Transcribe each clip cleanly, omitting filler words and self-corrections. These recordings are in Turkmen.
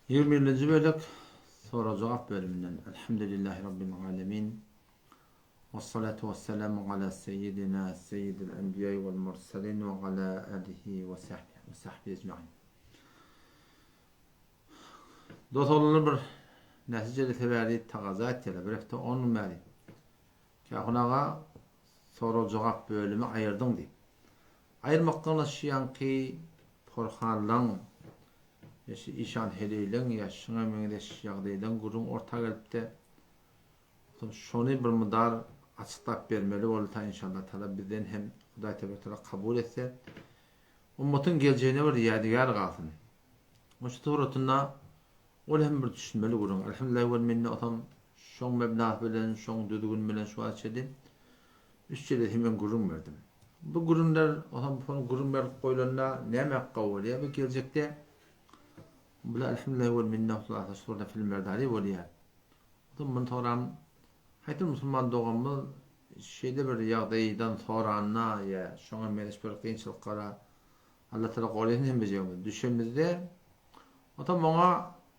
21-nji bölek Sorag-jogap bölüminden Elhamdülillahi Rabbil alemin Wessalatu wesselamu ala seyyidina seyyidil enbiýai wel murselin we ala alihi we sahbihi ecmain. Dost oglanlar bir nätijeli sebäri tagaza etýärler. Bir hepde 10 gün bäri. Kähun aga sorag-jogap bölümi aýyrdyň diýip. Aýyrmakdan şu ýaňky porhanlaň ýa şu işan heleýleň ýa şuňa meňzeş ýagdaýlaň gürrüň orta gelipdi. Soň şony bir mydar açyklap bermeli boldy inşallah taala bizden hem Hudaý tebärek kabul etse. Ummatyň geljegine bir ýadygär galsyn. Şu suratynda ol hem bir düşünmeli gürrüň. Elhamdülillah we minne otam şoň mebnasy bilen, şoň düzgün bilen şu wagt çenli üç jelesi men gürrüň berdim. Bu gürrüňler otam şony gürrüň berip goýlanda näme gowy bolýar bu geljekde bular elhamdülillah we minne hulasa şu suratda filmlerdari bolýar. Otam muny soran haýsy musulman doganymyz şeýle bir ýagdaýdan soranda ýa şoňa meňzeş bir kynçylyklara Allah Taala gorasyn hemmejigimizi düşemizde otam oňa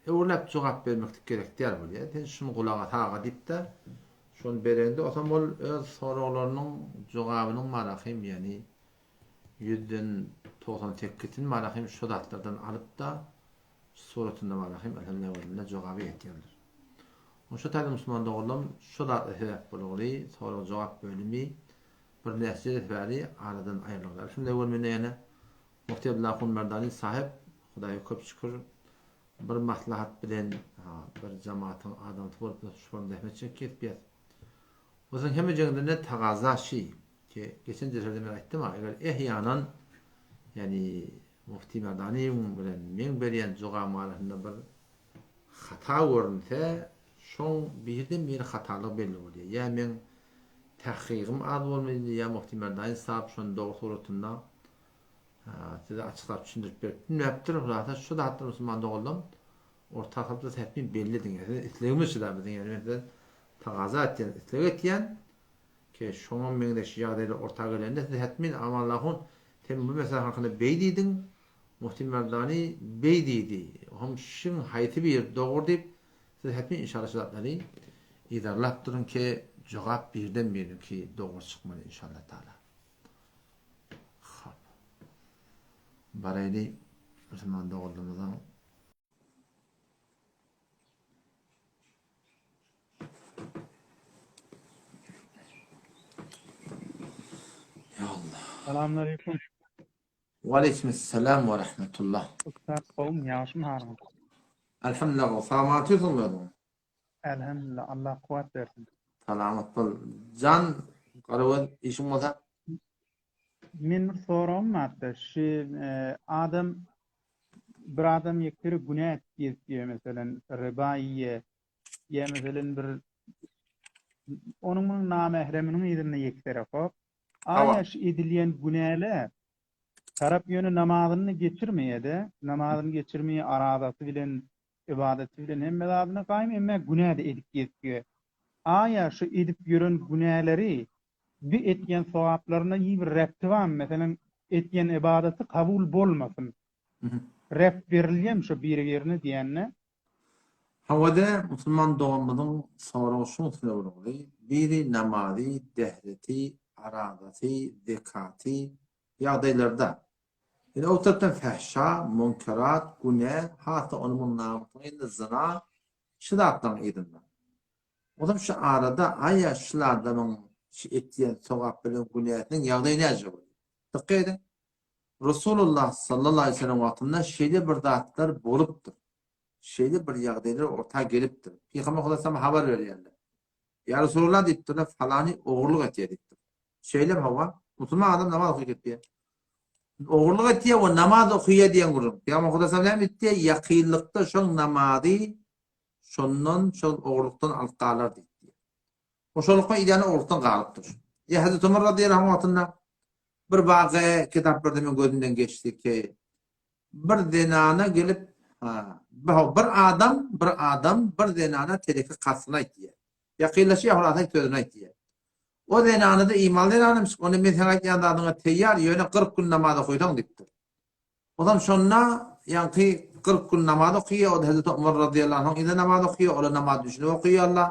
öwrüläp jogap bermeklik gerek däl bolýar. Sen şuny gulaga saga diýip-de şony berende otam ol öz soraglarynyň jogabynyň marahym ýagny ýüzden 98-ini marahym şu zatlardan alyp-da suratynda marahym elhamdülillah jogaby ýetýändir. Şu taýda musulman doganlarym şu zatlar sebäp bolagly sorag-jogap bölümi Bir näçe sebäbi aradan aýryldylar. Şunda öwel mende ýene Mufti Abdylla Ahun Merdani sahyp, Hudaýa köp şükür, bir maslahat bilen bir jematyň adamsy bolup biz şu forumda zähmet çekýäs biýäs. Ozaň hemmejegiňden-de tagaza şi ki, geçen jeserde men aýtdym-a, eger ehýanan, ýagny Mufti Merdaniýewiň bilen meň berýän jogabym arasynda bir hata görünse, şoň birden-biri hatalygy belli bolýar. Ýa meň Tahkygym az bolmaýdy ýa Mufti Merdaýyn sahip şony dogry suratynda size açyklap düşündirip berip bilmäpdir. Hulasa şu zatlar musulman doganlarym orta salyp sähmi belli ediň. Siziň islegimiz şu da biziň ýani men sizden tagaza etýän, isleg etýän ki şoňa meňzeş ýagdaýlar orta gelende siz hetmin Amanlahun sen bu mesele hakynda beý diýdiň, Mufti Merdani beý diýdi. Hom şiň haýsy biri dogry diýip Siz hetmin inşallah şu zatlary yzarlap duruň ki jogap birden biriniňki dogry çykmaly inşallah taala. Hop. Baraýly musulman doganlarymyzyň Ya Allah. Salamünaleyküm. Waleýkim-esselam we rahmetullah. Ussat gowmy ýagşymy halyňyz. Elhamdülillah gowy salamat otyrsyňmy özüň. Elhamdülillah Allah kuwwat bersin. Salamat bol. Jan Garagöz işiň bolsa. Men bir soragym bardy. Şu adam bir adam ýekbir günä etip gezip ýör meselem riba iýe ýa meselem bir onuň munuň namähreminiň yzynda ýeksere hop. Hawa. Aýa şu edilýän günäler tarap ýöne namazyny geçirmeýä-de, namazyny geçirmeýä, arazasy bilen, ybadaty bilen hemme zadyna gaýym, emma günä-de edip gezip ýör. Aýa şu edip ýören günäleri bi etýän sogaplaryna ýi bir rebti barmy? Meselem, etýän ybadaty kabul bolmasyn. Reb berilýämi şo biri-birine diýende? Hawa-da, musulman doganymyzyň soragy şuň üstüne uruldy, biri namazy, dehreti, arazasy, zekaty ýagdaýlarda, ýöne o tarapdan fähşa, munkerat, günä, has-da ony munuň namysynyň yzynda zyna, şu zatlaryň yzynda. Onsoň şu arada aýa şul adamyň şu etýän sogap bilen günäsiniň ýagdaýy näce bolýar? Dykgat ediň, Resulullah sallallahu aleýhi we sellem wagtynda şeýle bir zatlar bolupdyr. Şeýle bir ýagdaýlar orta gelipdir. Pygamber sallallahu aleyhi habar berýärler. Ýa Resulullah diýipdirler, falany ogurlyk etýär diýipdir. Şeýlemi hawa? Musulman adam namaz okyp etýär. Ogurlyk etýär we namaz okaýar diýen gürrüň. Pygamber sallallahu aleyhi näme diýipdir? Ýakynlykda şoň namazy şondan şol ogurlykdan alyp galar diýipdir. O şolukma idäni ogurlykdan galypdyr. Ýa Hazreti Ömer radiyallahu anh wagtynda Bir waka kitaplarda meň gözümden geçdi ki, bir zenana gelip, ha, bir adam, bir adam bir zenana teleki kastyny aýtýar. Ýakynlaşýar, hulasaý sözüni aýtýar. O zenana-da imanly zenanymyş, onda men saňa aýtýan zadyňa teýýar, ýöne 40 gün namaz okaýsaň diýipdir. Onam şonda ýaňky 40 gün namaz okaýar, o-da Hezreti Omar razyýallahu anhuň yzynda namaz okaýar, olar namaz düşünip okaýarlar.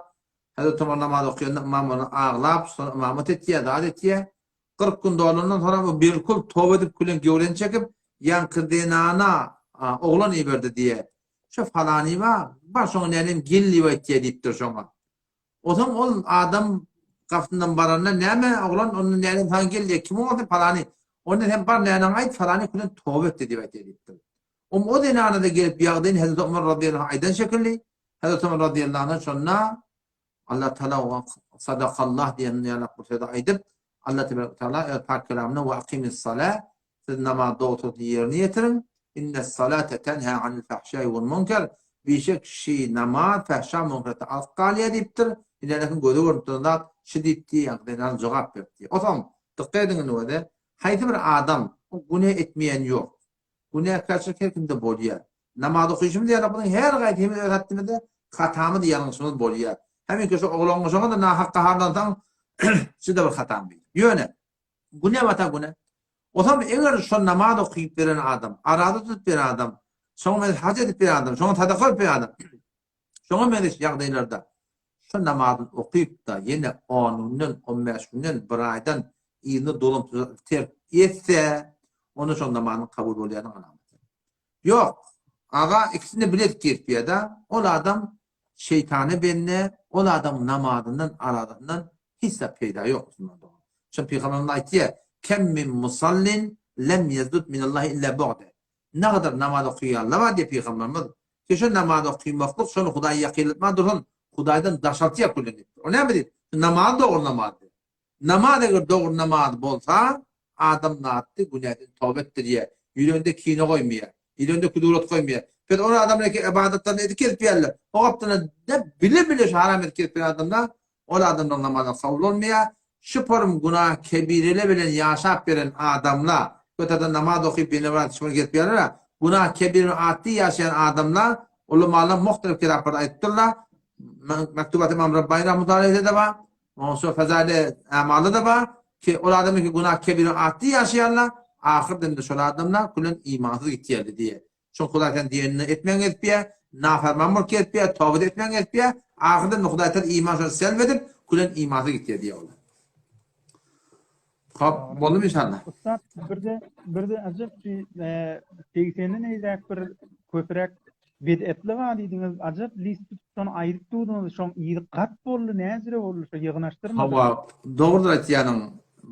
Hezreti Omar namaz okaýanda ymam ony aglap, şony ymamat etýär, zat etýär. 40 gün dolandan soňra o birkul toba edip külen gewreni çekip, ýaňky zenana oglan iberdi diýýär. Şo falany bar, bar şoňa nänem gel diýip aýtýar diýipdir şoňa. Onsoň ol adam gapysyndan baranda näme oglan onda nänem saňa gel diýýär. Kim ol sen falany. Onda sen bar näneňe aýt falany külen toba etdi diýip aýtýar diýipdir. Om o zenana-da gelip ýagdaýyny Hezreti Omar razyýallahu anh aýdan şekilli, Hezreti Omar razyýallahu anh şonda Allah Taala oňa sadakallah diýen ýalak bir sözi aýdyp, Allah tebarek we taala öz pak kelamynda we akimis sala siz namaz dogrusyny ýerine ýetiriň, innes salate tenha anil fahşai wal munkar bişek şi namaz fahşa munkerde alyp galýar diýipdir. Ine göze görnüp duran zat şi diýipdi, ýaňky zenan jogap beripdi. Osaň dykgat ediň indi öze, haýsy bir adam günä etmeýän ýok. Günäkärçilik her kimde bolýar. Namaz okyşymyz ýaly biziň her gaýsymyz öz haddimizde hatamyz, ýalňyşymyz bolýar. Heminki şu oglangyň şoňa-da nahak gaharlansaň, şu-da bir hataň diýip. Ýöne, günä bata günä. Osam eger şo namaz okyp beren adam, araza tutup beren adam, şoňa meňzeş haj edip beren adam, şoňa sadaka berip beren adam, Şoňa meňzeş ýagdaýlarda şu namazyny okyp-da, ýene on günden, on bäş günden, bir aýdan yzyna dolanyp terk etse, onda şol namazynyň kabul bolýanynyň alamaty. Ýok, aga ikisini bile edip gezipýär-de, ol adam şeýtana bende, ol adamyň namazyndan, arazasyndan hiç zat peýda ýok musulman dogan. Şony pygamberimiz aýtýar, Kem min musallin lem ýezdud minallahi illa bu'de. Nagadar namaz okaýanlar bar diýýär pygamberimiz. Ki şo namaz okymaklyk şony Hudaý ýakynlatman dursun, Hudaýdan daşaltýar küllen diýipdir. O näme diýip? Namaz dogry namaz diýip. Namaz eger dogry namaz bolsa, adam natdy günäden toba etdirýär. Ýüreginde kine goýmaýar. Ýüreginde kudurat goýmaýar. Pes ol adamlar ki ybadatlaryny edip gezip ýörler. O gapdaldan ne bile-bile şu haram edip gezip ýören adamlar, Ol adamlaryň namazy kabul bolmaýar. Şu porym günah kebirele bilen ýaşap beren adamla, kötede namaz okyp ýene bir atşyma gezip ýörler-ä, günah kebire atdy ýaşaýan adamla ulamalar muhtelif kitaplarda aýdypdyrlar, Mektubat Imam Rabbani rahmetullahi aleýhde-de bar, ondan soň Fezaili Ämalda-da bar, ki ol adamlar ki günah kebire atdy ýaşaýanlar, ahyr demde şol adamlar külen imansyz gitýärler diýýär. Şol Hudaý sen diýenini etmegiň edipýär, nafarman bolup gezipýär, toba-da etmegiň edipýär, ahyrda Hudaý taala iman şony selb edip, külen imansyz gitýär diýýär olar. Hop, boldumy inşallah? Ussat, birde birde ajap bir segsenden eýläk bir köpräk bid'etli bar diýdiňiz, ajap list tutup şony aýdyp durdyňyz, şoň yzy gat boldy, näjire boldy şo ýygnaşdyrmadyňyz. Hawa, dogrudyr aýtýanyň.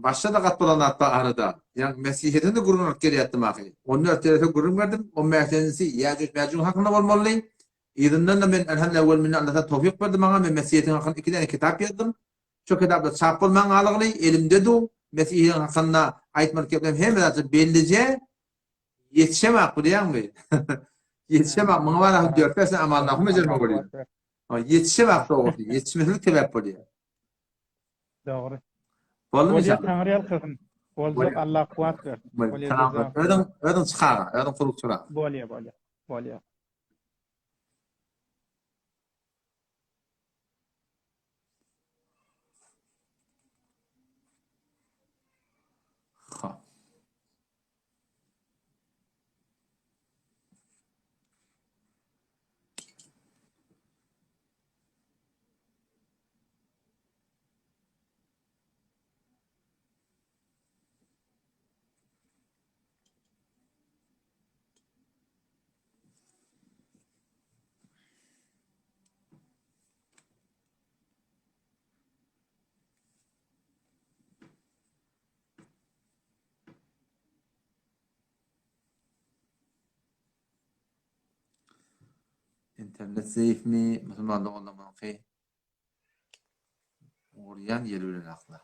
Başda-da gat bolan zat bar arada. Ýa Mesihiden-de gürrüň alyp gelýärdim ahy. On dört derese gürrüň berdim, on bäşinjisi Ýäjüj-Mäjüjiň hakynda bolmalydy. Yzyndan-da men Elhamdülillah wel minne Alla towfyk berdi maňa, men Mesihiň hakynda iki däne kitap ýazdym. Şo kitaplar çap bolman galygly, elimde du. Mesihiň hakynda aýtmalyk geplerim hemme zatça bellije. Ýetişemak bilýäňmi? Ýetişemak, muňa bar ahy dört-bäş sene amalnahum bejermek bolýar. Ýetişemak dogrusy, ýetişmezlik sebäp bolýar. Dogry. Boldumy Bolýa Taňry ýalkasyn. Boljak Allah kuwwat bersin. Bolýa. Özüň özüň çykaga, özüň kurup çyra. Bolýa, bolýa. Bolýa. Ha. Internet zeýifmi musulman doganlarymyzyňky urýan ýeri bilen akla.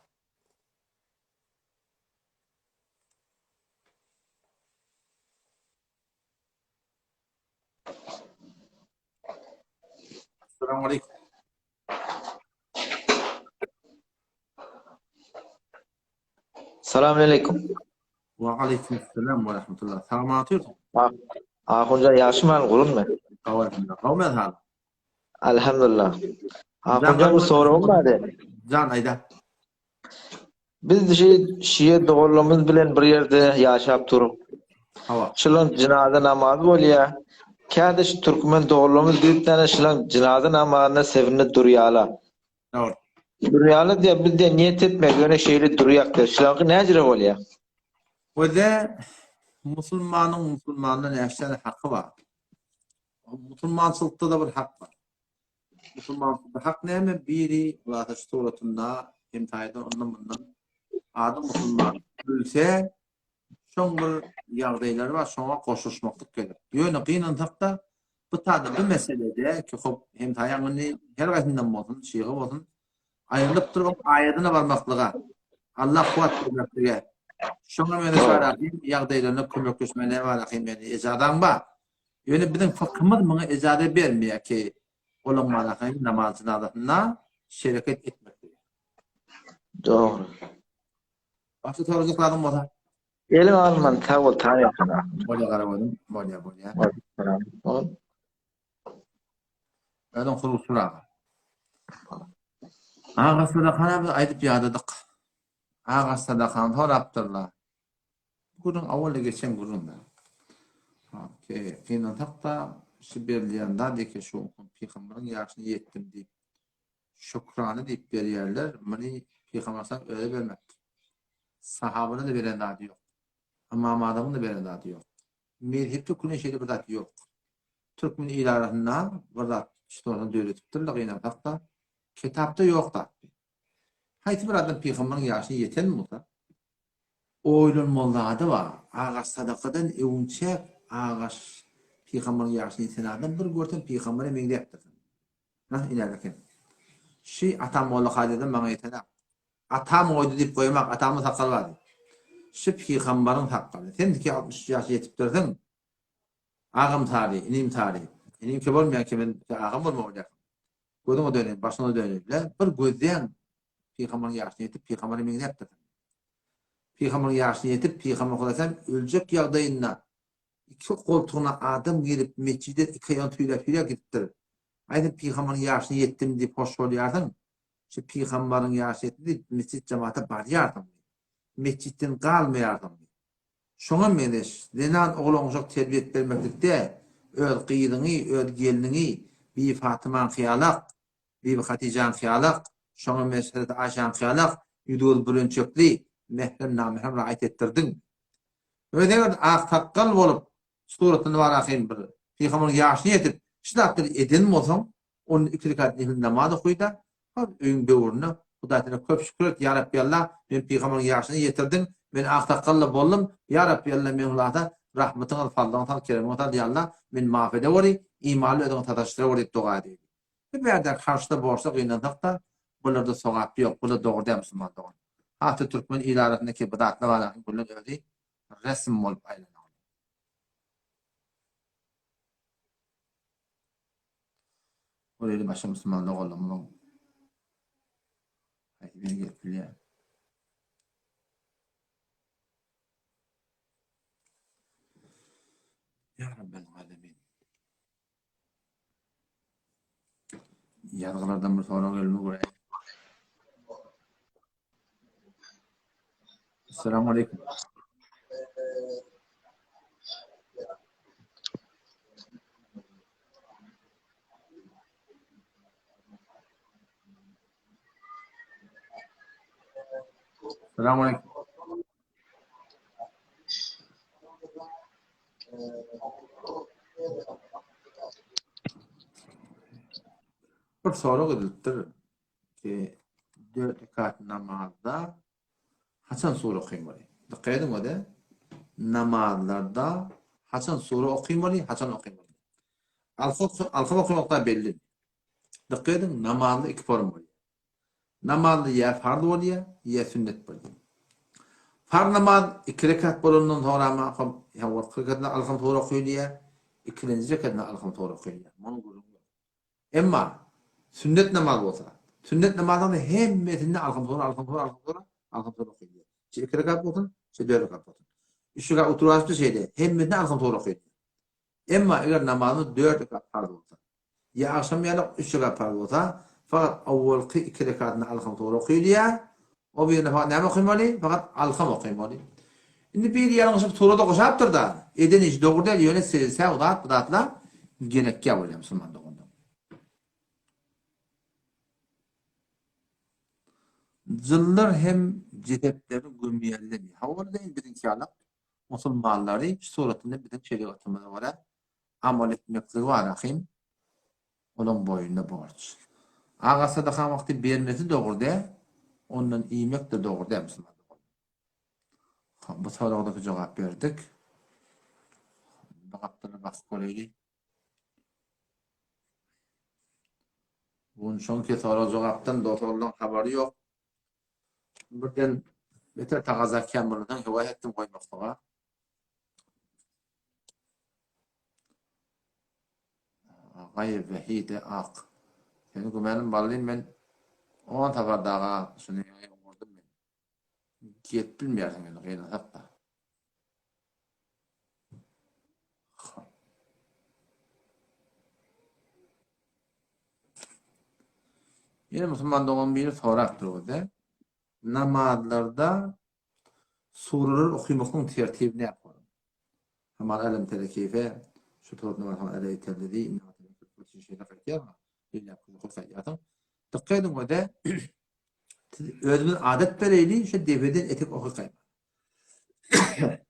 Assalamu aleykum. Salam aleýkum. Wa aleýkum salam we rahmetullah. Sagman otyrsyň? Ahunjan ýagşymy hal gurunmy? Gowy elhamdülillah. Gowy men hal. Alhamdulillah. Ahunjan bir soragym bardy. Jan aýda. Biz şu şiýe doganlarymyz bilen bir ýerde ýaşap durup. Hawa. Şulan jynaza namazy bolýar. Käde şu türkmen doganlarymyz düýpden şulaň jynaza namazyna sebinde durýala. Dogry. Durýala diýýär, biz diýýär niýet etmek, ýöne şeýle durýak diýýär. Şulaňky näjire bolýar? Wede musulmanyň musulmanda näçe tane haky bar? Musulmançylykda-da bir hak bar. Musulmançylykda hak näme? Biri Hulasa şu suratynda hemsaýadan ondan mundan ady musulman ölse şoň bir ýagdaýlary bar, şoňa goşulyşmaklyk gerek. Ýöne gynansak-da bu taýda bu meselede ki hop hemsaýaň indi her gaýsyndan bolsun, şygy bolsun, aýrylyp durup aýadyna barmaklyga, Allah kuwwat bermeklige, şoňa meňzeş barahym ýagdaýlaryna kömekleşmäne barahym ýöne ejazaň bar. Ýöne biziň fykhymyz muňa ejaza bermeýär ki, olaň barahym namaz jynazasynda şereket etmeklige. Dogry. Başga sorajak zadyň bolsa? Eliň alman sag bol tanýasan. Bolýa garagözüm, bolýa bolýa. Bol. Özüň hurusur aga. Aga sadakany biz aýdyp ýadadyk. Aga sadakany sorapdyrlar. Bu gürrüň awal geçen gürrüň da. Gynansak-da şu berilýän zat eke şu pygamberiň ýaşyna ýetdim diýip şükrana diýip berýärler, muny Pygamber aleyhisselam özi bermepdir. Sahabanyň-da beren zady ýok. Ymam Azamyň-da beren zady ýok. Mezhepde küne şeýle bir zat ýok. Türkmen il arasynda bir zat şuny döredipdirler gynansak-da, kitapda ýok zat. Haýsy bir adam pygamberiň ýaşyna ýeten bolsa, oýlanmaly zady bar. Agaç sadakadan öwünçäk agaç pygamberiň ýaşyna ýeten adam bir görseň pygambere meňzäpdir. Nah inerli eken. Şi atam molla Kadydan maňa ýetenak. Atam goýdy diýip goýamak, atamyň sakgaly bar diýip. Şi pygambaryň sakgaly. Sen ki 63 ýaşa ýetipdirsiň. Agam sary, inim sary. Inim ki bolmaýan ki men agam bolma bolýarsyň. Gözüňe döneýin, başyňa döneýin. Le bir gözleýäň pygambaryň ýaşyna ýetip pygambara meňzäpdirsiň. Pygambaryň ýaşyna ýetip pygamber Hudaýam öljek ýagdaýynda Iki goltugyna adam girip, metjide iki aýagyny tüýläp-tüýläp gidipdir. Aý, sen pygambaryň ýaşyna ýetdim diýip hoş bolýarsyň. Şu pygambaryň ýaşyna ýetdim diýip, metjit jemata barýarsyň. Metjitden galmaýarsyň. Şoňa meňzeş, zenan oglan-uşak terbiýet bermeklikde öz gyzyňy, öz gelniňi Bibi Fatymaňky ýalak, Bibi Hatyjaňky ýalak, şoňa meňzeş Hezreti Aýşaňky ýalak ýüz-göz bürençekli, mährem-namährem raýat etdirdiň. Özi eger aksakgal bolup, suratyny barahyn bir pygamberiň ýaşyna ýetip, şu zatlary eden bolsaň, onda iki rekat nefil namaz oky-da, hol öýüň böwründe Hudaý Tagala köp şükür et, Ýa Rabbi Alla, men pygamberiň ýaşyna ýetirdiň, men aksakgal-da boldum, Ýa Rabbi Alla, men hulasa rahmetiňe, fazlyňa sal, keremiňe sal, Ýa Alla, meni maaf edeweri, imanly özüňe sataşdyraweri diýip doga edäýdi. Bu bärdäki harçda borçda gynansak-da, bularda sogap ýok, bular dogry däl musulman dogan. Has-da türkmen il arasynda ki bu zatlar bar bular özi resm bolup aýlanok. Göreli başga musulman doganlarymyzyň haýsy biri gelip bilýär. Ýa Rabbel Alemin. Ýazgylardan bir sorag geldi göräýin. Assalamu aleýkum. Assalamu aleýkum. Bir sorag edilipdir ki, dört rekat namazda haçan sure okymaly? Dikkat ediň ode. Namazlarda haçan sure okymaly, haçan okymaly? Alka alka okamakda belli. Dikkat ediň, namazda iki forma bolýar. Namazda ýa farz bolýar, ýa sünnet bolýar. Farz namaz iki rekat bolandan soňra ýa wagtky rekatynda alham sure okylýar, ikilenji rekatynda alham sure okylýar. Munuň gürrüňi ýok. Emma sünnet namaz bolsa, sünnet namazynyň hemmesinde alham sure, alham sure, alham sure, alham sure okylýar. Çe iki rekat bolsun, çe dört rekat bolsun. Üç rekat oturyp şeýle, hemmesinde alham sure okylýar. Emma eger namazymyz dört rekat parz bolsa, ýa agşam ýaly üç rekat parz bolsa, fakat owalky iki rekatynda Alham sure okylýar, o birinde fakat näme okymaly? Fakat Alham okymaly. Indi biri ýalňyşyp sure-da goşapdyr-da, eden işi dogry däl, ýöne sejde-säw zat bu zatlar. Gerekýär bolýar musulman doganlar. Jynlar hem jesetlerini gömýärlermi? Hawa deýin biziňki ýalak musulmanlary şu suratynda biziň şerigatymyza görä amal etmekligi bar ahym. Olaň boýnuna borç. Aga sadaka wagty bermesi dogry däl, ondan iýmek-de dogry däl musulman doganlar. Bu soragdaky jogap berdik. Bu gapdala bakyp göreýli. Bu şoňki sorag jogapdan dost-oglanlaň habary ýok. Birden beter tagaza kän bolansoň höwes etdim goýmaklyga. Agaýew Wehide ak. Seni gümänim ballym men on sapar daga şuny gurdum men. Gelip bilmeýärsiň indi gynansak-da. Ýene musulman dogan biri sorapdyr bizde. Namazlarda sureler okymaklygyň tertibi näme bolar? Hamal elem tere keýfe şu surat namaz hamal ele iterledi şeýle gaýtýarmy? Beýle Dikkat ediň öde özümiz adat bereýli şu depeden etek okykaýmaly.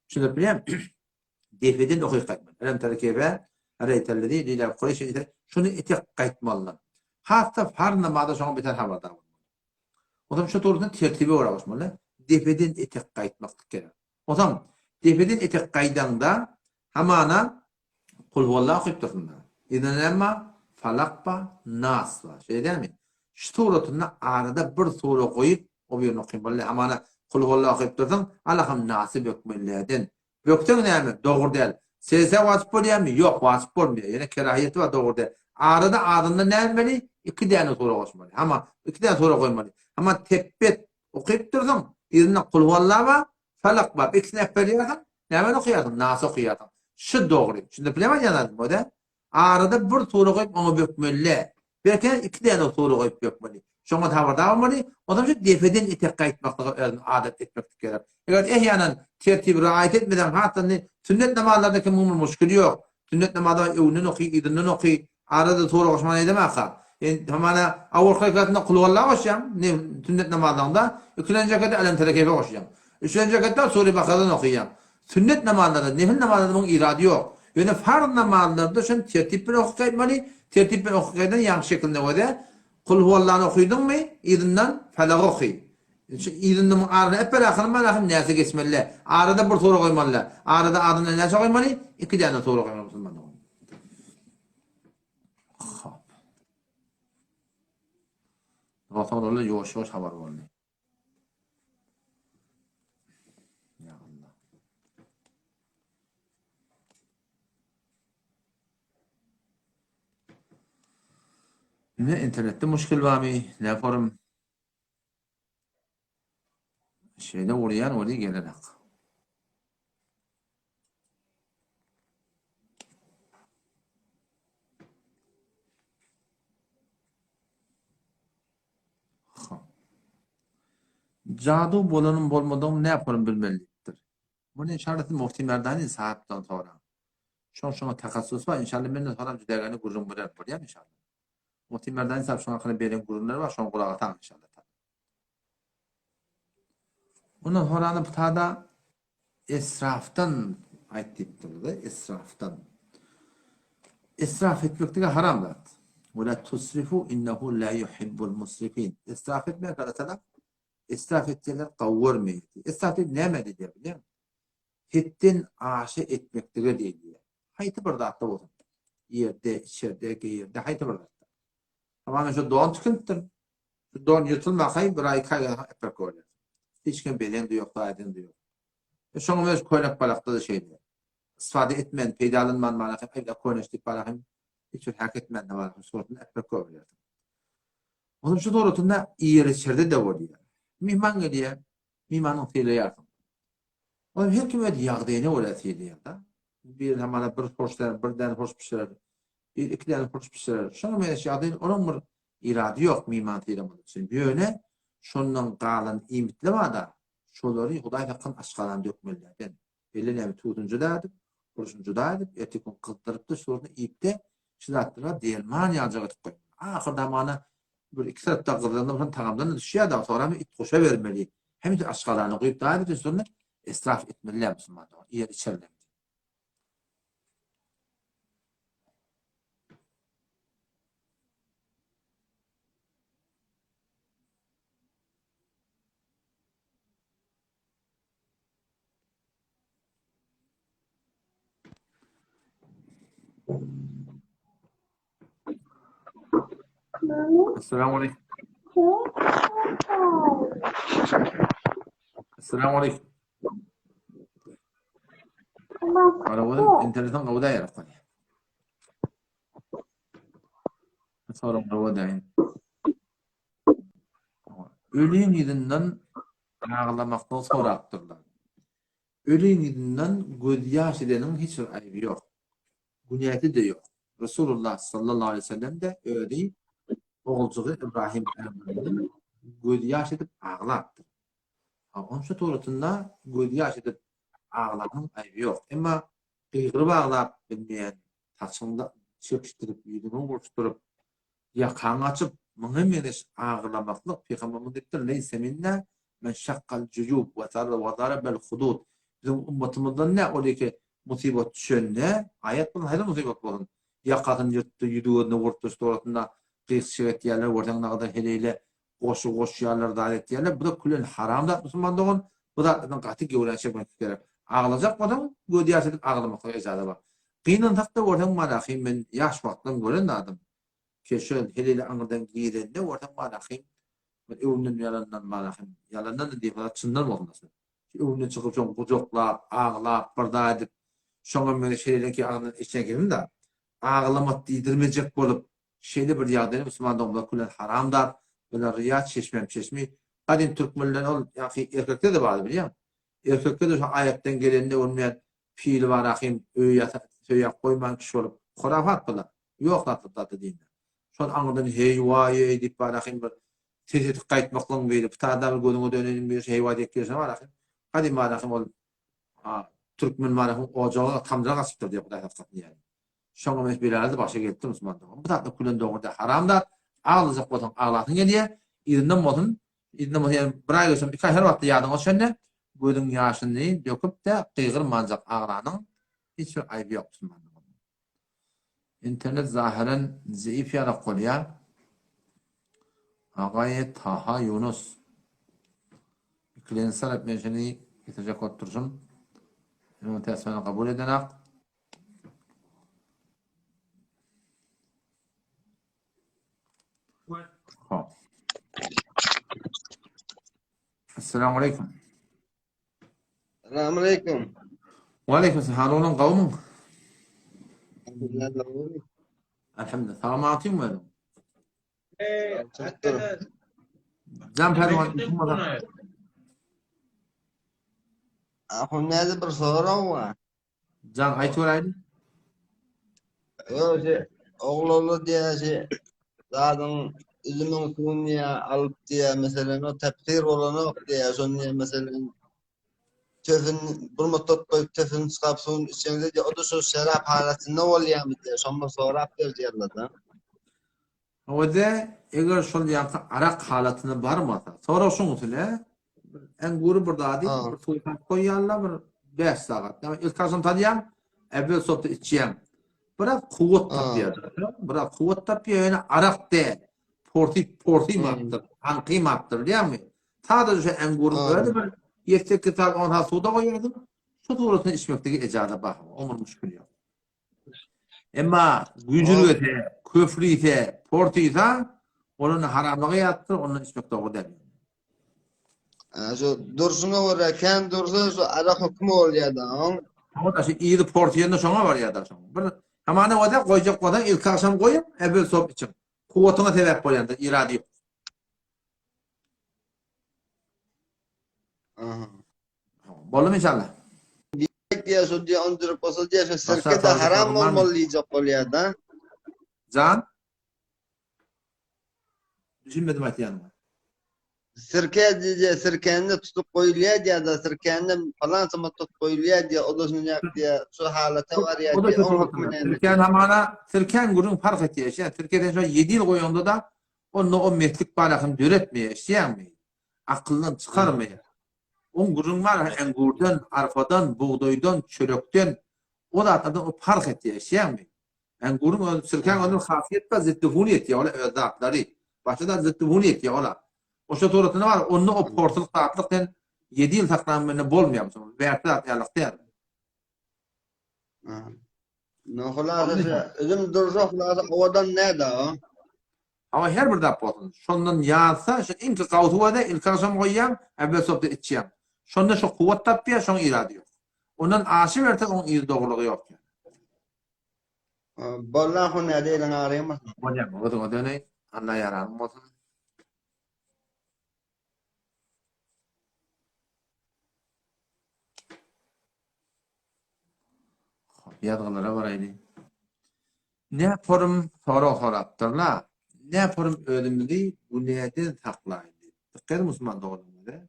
Düşünip bilýän? Depeden okyp gaýtmaly. Elem tere keýfe reýtellezi lila kureýş şuny etek gaýtmalylar. Hat-da farz namazda şoňa beter habardar bolmaly. Onsoň şu dogrusynda tertibe görä goşmaly. Depeden etek gaýtmaklyk gerek. Onsoň depeden etek gaýdaňda hamana Kulhuwalla okyp dursun-da. Yzynda näme bar? Falak bar, Nas bar. Şeýle dälmi? Şu suratynda arada bir sure goýup, o birini okyn bolýar. Hamana Kulhuwalla okyp dursaň, Allahym Nasy bökmelilerden. Bökseň näme? Dogry däl. Sejde wajyp bolýarmy? Ýok, wajyp bolmaýar. Ýöne kerahiýeti bar, dogry däl. Arada azyndan näme etmeli? Iki däne sure goşmaly. Hama, iki däne sure goýmaly. Hama tepbet okyp dursaň, yzynda Kulhuwalla bar, Falak bar. Ikisini äpberýärsiň, nämeni okaýarsyň? Nasy okaýarsyň. Şu dogry. Şunda bilemen ýazaryn, o däl. Arada bir sure goýup oňa bökmeli. Belki iki däne sure goýup bökmeli. Şoňa habardar bolmaly. Onsoň şu depeden etek gaýtmaklyga özüni adat etmeklik gerek. Eger ehýanan tertibi raýat etmeseň has indi sünnet namazlarda kimiň bir muşkili ýok. Sünnet namazda öňünden oky, yzyndan oky. Arada sure goşman edemaka. Indi hamana awalky rekatynda kulwalla goşýaň, ne sünnet namazlaryňda, ikilenji rekatda älem tere keýfe goşýaň. Üçlenji rekatda sure Bakaradan okaýaň. Sünnet namazlarda, nefil namazlarda muň irady ýok. Ýöne farz namazlarda şony tertip bilen okyp gaýtmaly, tertip bilen okyp gaýdan ýaňky şekilinde bolýar. Kulhuwallany okydyňmy, yzyndan Falagy oky. Şu yzynda muň arasyna epbel ahyryn bar, ahyryn näçe geçmeli-dä. Arada bir sure goýmaly-da. Arada azyndan näçe goýmaly? Iki däne sure goýmaly musulman dogan. Hop. Dost-oglanlar ýuwaş-ýuwaş habar boldy. Ya Allah. Ne internetde muşkil barmy? Ne forum? Şeýle urýan weli gelenak. Jadu bolanym bolmadygym näporum bilmeli diýipdir. Muny inşallah siz Mufti Merdani sahypdan soraň. Şoň şoňa tahassusy bar inşallah menden soran jüdägäni gürrüň berer bolýamy inşallah. Mufti Merdani sahyp şoň hakynda beren gürrüňleri bar şoňa gulak asaň inşallah. Ondan soranda bu tada esrafdan aýt diýipdirler-de, esrafdan. Esraf etmek diňe haram zat. Ve la tusrifu innehu la yuhibbul musrifin. Esraf etmek Allah Taala esraf etýänler gowy görmeýär. Esraf diýip näme diýýär bilýäňmi? Hetden aşa etmeklige diýilýär. Haýsy bir zatda bolsun. Ýerde, içerde, geýerde, haýsy bir zatda. Tamam şu don tikinipdir. Şu don ýyrtylmakaý bir aý iki aý ýa epek bolýar. Hiç kim bezeň-de ýok, zaýadan-da ýok. E şoňa meňzeş köýnek balakda-da şeýle. Istifade etmän, peýdalanman baraky, aý köneş diýip baraky, hiç bir häk etmän-de baraky, suratynda epek görülýär. Onuň şu suratynda iýer-içerde-de bolýar. Myhman gelýär, myhmanyň sylaýarsyň. Onuň her kim öz ýagdaýyna görä sylaýar-da. Bir hamana bir hoş däl, bir däne hoş bişirer, bir iki däne hoş bişirer. Şoňa meňzeş ýagdaý onuň bir irady ýok myhman sylamak üçin. Ýöne şondan galan iýmitler bar-da, şolary Hudaý saklasyn aşgazana dökmelilerden. Belli näme tutuny juda edip, hurşuny juda edip, erteki gün gyzdyryp-da şolaryny iýip-de. Şu zatlara derman ýaljak edip goýmaly. Ahyr zamana bir iki tarapda gyzylanda bolsa tagamdan-da düşýär-de, soňra it goşa bermeli. Hemişe aşgazanyna guýup daýy bitin şonda israf etmeli däl musulman dogan, iýer içerler. Assalamu alaikum. Assalamu alaikum. Arabada internetiň gowy däl ýaly. Sorun gowy däl. Öliň ýüzünden aglamaklygy sorapdyrlar. Öliň ýüzünden gözýaş edeniň hiç bir aýby ýok. Günäsi-de ýok. Resulullah sallallahu aleýhi we sellem-de özi oguljygy Ybrahym pygamberden gözýaş edip aglapdyr. Onça suratynda gözýaş edip aglanyň aýby ýok. Emma gygyryp aglap bilmeýän, saçyňy çekişdirip, ýüzüňi buruşdyryp, Ýakaňy açyp, muňa meňzeş aglamaklyk, Pygamberimiz diýipdir, Leýse minna men şakkal juyub we zarabel hudud. Biziň ymmatymyzdan nä ol ýeke musybat düşende, aýat bolsun, haýsy musybat bolsun, ýakasyny ýyrtdy, ýüzi-gözüne urupdy, şu dogrusynda gyk-çyk etýärler, görseň nagada heleýle goşgy goşýarlar, zat etýärler. Bu-da külen haram zat musulman dogan. Bu zatlardan gaty göwräni çekmeklik gerek. Aglajak bolsaň, gözýaş edip aglamaklyga ejaza bar. Gynansak-da görseň Malahym men ýaş wagtlarym gören zadym. Keşel, heleýle aňyrdan girende görseň Malahym bir öwünden ýalandan Malahym, ýalandan-da diýip zat çyndan bolsun aslynda. Şu öwünden çykyp şoň gujaklap, aglap, bir zat edip, şoňa meňzeş heleýleňki agzyndan eşiden kesim-da. Aglamat diýdirmejek bolup, şeýle bir ýagdaýda musulman doganlar külen haram zat, bular ryýa çeşmem çeşmi. Gadym türkmenler ol ýaňky erkekde-de bardy bilýäň. Erkekde-de şo aýatdan gelende görünmeýän pili bar ahym öý ýasa söýäp goýman kişi bolup hurafat bular. Ýok zatlar zatda dinde. Şol aňyrdan heý waý-eý diýip bar ahym bir ses edip gaýtmaklygyň biri, pytada bir gözüňe döneýin bir heý waý diýip gelşine bar ahym. Gadym bar ahym ol türkmen bar ahym ojaga tamdyra gaçypdyr diýip Hudaý saklasyn diýýär. Şoňa meňzeş belaly-da başa gelipdir musulman dogan. Bu zatlar külen dogry däl, haram zat. Aglajak bolsaň aglasyň gelýär. Yzyndan bolsun, yzyndan bolsun ýa bir aý geçen, iki aý her wagtda ýadyňa düşende gözüň ýaşyny döküp-de gygyrmanjak aglanyň hiç bir aýby ýok musulman dogan. Internet zahyren zeýif ýalak bolýar. Agaýe Taha Ýunus. Ikilenji tarap men şuny getirjek bolup durşum. Ýöne täsirlerini kabul edenak. Hop. Assalamu aleykum. Assalamu aleykum. Wa aleykum salam. Halunyň gowmyň? Alhamdulillah. Salamatyň mı? Jam pälwan Ahun näde bir sorag bar. Jan aýt göräýli. Ýok, şey, oglanlar diýýär, şey, zadyň üzümiň suwuny diýýär, alyp diýýär, meselem, o tepsir bolanok diýýär, şony diýýär, meselem, tösün bir muddat goýup tösün çykaryp suwuny içeňde diýýär, o da şo şerap halatynda bolýarmy diýýär, şony bir sorap ber diýýärler-de. Hawa-da, eger şol ýaňky arak halatyna barmasa, sorag şuň üstüne, bir engury bir zady bir suwa salyp goýýarlar bir 5 sagat. Ýagny ilk agşam salýaň, äwwel sopda içýäň. Biraz kuwwat tapýar. Biraz kuwwat tapýar, ýöne arak däl. Porsy porsymapdyr, aňkymapdyr, bilýäňmi? Sadaja şu enguryň özi bir 7-8 sagat, 10 sagat suwda goýýarsyň. Şu suratyny içmekdigi ejaza bar. Oňa müşkil ýok. Emma güjürgese, köflise, portysa, ol haramlyga ýatdyr, ondan içmek dogry däl. Ha, şu durşuna görä kän dursa şu arak hökümi bolýar da. Oň da şu yzy portyýanda şoňa barýar da şoň. Bir hamana bolsa goýjak bolsaň ilki agşam goýuň, äwel sop içiň. Kuwwatyňa sebäp bolýandyr, irady ýok. Aha. Boldumy inşallah? Diýýär şu diýýär onduryp bolsa diýýär şu sirke de haram bolmaly diýjek bolýar da. Jan? Düşünmedim aýtýanyňa. Sirke diýýär, sirkäni tutup goýulýar diýýär-de, sirkäni palança muddat goýulýar diýýär, o-da şunýak diýýär, şu halata barýar diýýär, oň hökümi näme? Sirkäni hamana, sirkäň gürrüň parh etýär, eşidýäňmi? Sirke sen şo ýedi ýyl goýaňda-da, onda o meslik balasyny döretmeýär, eşidýäňmi? Akyldan çykarmaýar. Oň gürrüň bar, engurdan, arpadan, bugdaýdan, çörekden, o zatlardan o parh etýär, eşidýäňmi? Enguryň özi, sirkäň özüniň hasiýet bar, zitdihuni etýär, ola öz zatlary. Başga zat zitdihuni etýär, ola. Oşa suratynda bar, onda o porsulyk zatlyk sen 7 ýyl saklaň bilen bolmaýar, bärsi zat ýalyk däl. No hulasasy, üzüm dursa hulasy owadan näde o? Hawa her bir zat bolsun. Şondan ýazsa, şu iňki gawsy bolsa, ilki agşam goýýaň, äwwel sobda içýäň. Şonda şu kuwwat tapýar, şoň irady ýok. Ondan aşyberse oň yzy dogrulygy ýok. Bolla hünärde eliň agrymasyn. Bolýar, özüňe döneý. Alla ýaranyň bolsun. Ýazgylara baraýly. Ne forum sorag sorapdyrla. Ne forum özümizi günäden saklaýly. Dikkat ediň musulman doganlarymyz.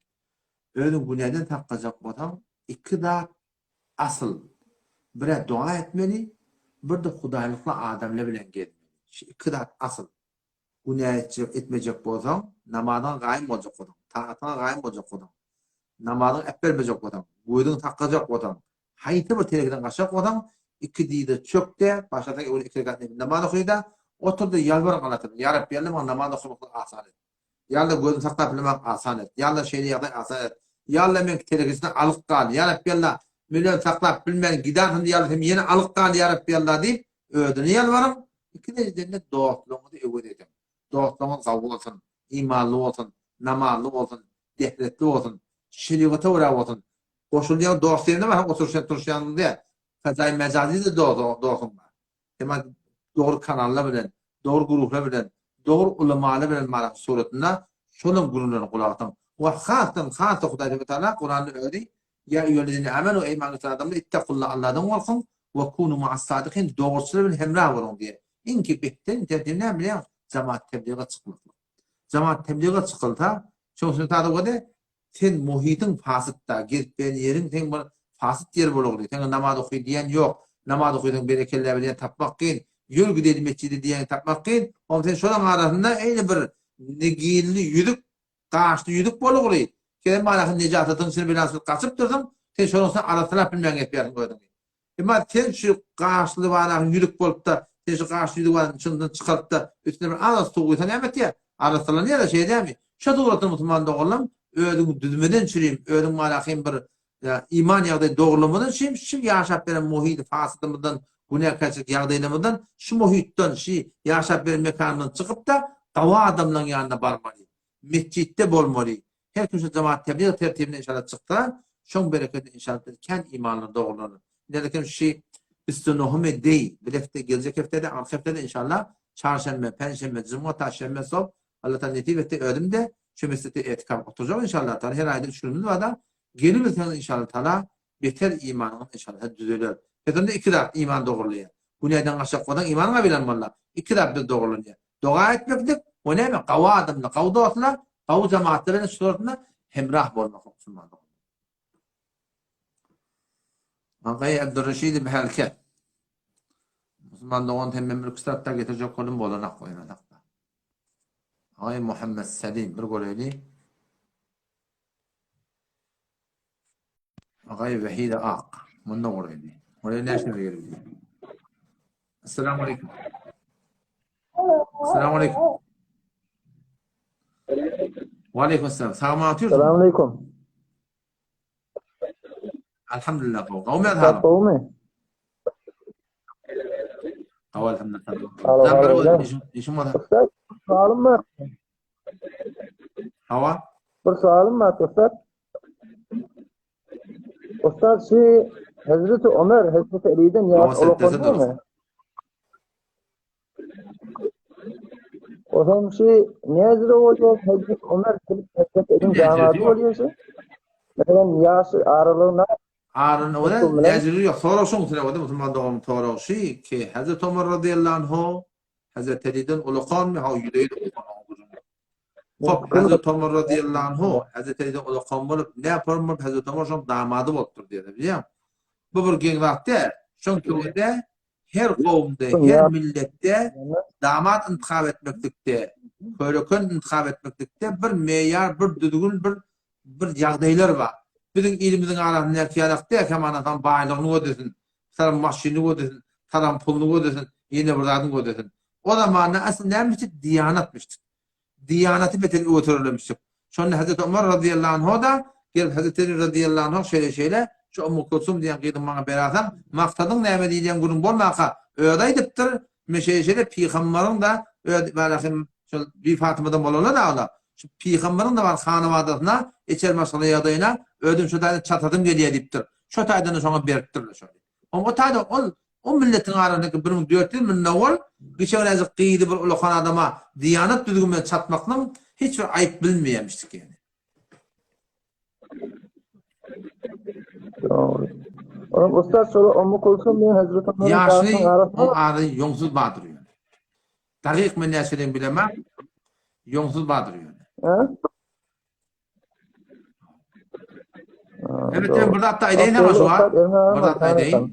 Özüň günäden saklajak bolsaň, iki zat Asyl, bir-ä doga etmeli, bir-de hudaýlykly adamlar bilen gezmeli. Şu iki zat asyl. Günä etjek, etmejek bolsaň, namazyňa gaýym boljak bolsaň, tagatyňa gaýym boljak bolsaň, namazyňy äpbermejek bolsaň, gözüňi saklajak bolsaň, haýsy bir telekeden gaçjak bolsaň, iki dyza çök-de, başarsaň öwle iki rekat nefil namaz oky-da, otur-da ýalbar Allatagala, Ýa Rabbi, Alla maňa namaz okamaklygy asan et. Ýa Alla gözüni saklap bilmek asan et. Ýa Alla şeýle ýagdaý asan et. Ýa Alla men telekeçiden alyk gal. Ýa Rabbi Alla men özüm saklap bilmän gidanhym ýa Alla sen ýene alyk gal ýa Rabbi Alla diýip özüne ýalbaryň. Ikinjiden-de dostlugyňyzy öwez ediň. Dostlugyňyz gawy bolsun, imanly bolsun, namazly bolsun, dehretli bolsun, şerigata görä bolsun. Goşulýan dost diýende bar, oturyşýan turuşýanyň däl. Fezaýy mejazy-da dostuň bar. Emma dogry kanallar bilen, dogry guruhlar bilen, dogry ulamalar bilen marak suratynda şolaň gürrüňlerine gulak asyň. We hasdan has-da Hudaý Tebä Taala Kuranda özi Ýa eýýühellezine amenu eý iman getiren adamlar ittakulla Alladan gorkuň we kunu ma'as-sadikin dogruçylar bilen hemra boluň diýýär. Iňki behden tertibi näme bilýäňmi? Jamaat tebliga çykmaklyk. Jamaat tebliga çykylsa, şoň üçin sada Sen muhytyň fasytda, gezip beren ýeriň seň bir fasyt ýer bolagly, saňa namaz oky diýen ýok, namaz okysaň berekella bilýän tapmak kyn, ýör gideli metjide diýýäni tapmak kyn, onda sen şolaň arasynda eýle bir niginli ýüzük, gaşly ýüzük bolagly, senem manasyny nejasatyň içine bilen gaçyp dursuň, sen şonuň üstüne arassalap bilmän gezip ýörsiň özüňi. Emma sen şu gaşly banagyň ýüzük bolupda, sen şu gaşly ýüzük banagyň çyndan çykarypda, üstüne bir azajyk suw guýsa näme etýär? Arassalanýar-da, şeýle dälmi? Şo suratda musulman doganlarym, özüňi düzmeden çürim, özüň manahym bir iman ýagdaý dogrulamadan çürim, şu ýaşap beren muhidi fasydymyzdan, günäkärçilik ýagdaýlarymyzdan, şu muhitden, şu ýaşap beren mekanymyzdan çykyp-da, gawy adamlaryň ýanyna barmaly. Metjitde bolmaly. Her kim şu jemaat teblig tertibine inşallah çyksa, şoň berekedine inşallah biz kän imanly dogrulanarys. Indi kim şu üstünohumi deý, bir hepde geljek hepdede, arka hepdede inşallah çarşenbe, penşenbe, jumga ta şenbe sob Allah taala nesip etse özüm de şu mesjitde etikaf oturjak inşallah taala her aýda üç günümüz barda gelibilseňiz inşallah taala beter imanyňyz inşallah düzeler. Pes onda iki zat iman dogrulaýar. Günäden gaçjak bolsaň imanyňa bilen bollar. Iki zat biz dogrulanýar. Doga etmeklik we näme? Gawy adamlar, gawy dostlar, gawy jemaatlar bilen şularynda hemrah bolmak musulman doganlar. Agaý Abdurreşid Bhälke. Musulman dogan sen men bir kitap da getirjek boldum bolanak goýmanakda. Agaý Muhammed Selim bir göreýli. Agaý Wahide Ak. Munda goraýly. Oraya näçe geldi? Assalamu alaykum. Assalamu alaykum. Wa alaykum assalam. Sagman otyrsyň? Assalamu alaykum. Alhamdulillah. Gowy men halyň? Gowmy? Gowy alhamdulillah. Işiň bar. Soalym bar. Hawa. Bir soalym bar, ussat. Ussat şu Hazreti Ömer, Hazreti Ali'den ýaş ulakanmy? O zaman şu näzire bolýar, Hazreti Ömer gelip Hazreti Ali'nin damady bolýar şu. Meselem ýaş aralygy näme? Arany o näzire ýok. Sorag şoň üçin boldy, musulman doganym sorag şu ki Hazreti Ömer radiyallahu anhu Hazreti Ali'den ulakanmy? Ha ýüzeýdi. Hop, Hazreti Omar radiyallahu anhu, Hazreti Ali'den ulakan bolup, näporum bolup Hazreti Omar şoň damady bolupdyr diýýär, bilýäňmi? Bu bir geň zat däl. Çünki onda her kowumda, her milletde damat intihap etmeklikde, köreken intihap etmeklikde bir meýar, bir düzgün, bir bir ýagdaýlar bar. Biziň ilimiziň arasyndaky ýalak däl, hem anasan baýlygyny gözlesin, saram maşynyny gözlesin, saram puluny gözlesin, ýene bir zadyny gözlesin. O zamanda asyl nämişdik? Diýanatmyşdyk. Diýanaty beter öwetörlemişdik. Şonda Hezreti Omar razyýallahu anhu-da gelip Hezreti Eli razyýallahu anhu şeýle-şeýle, şu Ummu Kulsum diýen gyzy maňa bererseň, maksadyň näme diýilýän gürrüň bolmaka, özi aýdypdyr, men şeýle-şeýle pygambaryň-da öz bärahim şol Bibi Fatymadan bolanlar-da olar. Şu pygambaryň-da bar hanabadasyna, içeri maşgala ýagdaýyna özüm şo taýdan çatasym gelýär diýipdir. Şo taýdan-da şoňa beripdirler şony. O taýda ol o milletiň arasyndaky 1400 münde ol kiçeňräjik gyzy bir ulakan adama diýanat düzgün bilen çatmaklygyň hiç bir aýyp bilinmeýärmişdik ýaly. Dogry. Onuň ussat şola Ummu Kulsum bilen Hazreti Ömeriň Ýaşly oň ary ýoňsuz badyr ýöne. Dagyk men näçedigini bilemok. Ýoňsuz badyr ýöne. Hä? Evet, ben bir zat da aýdaýyn ama şu wagt. Bir zat aýdaýyn.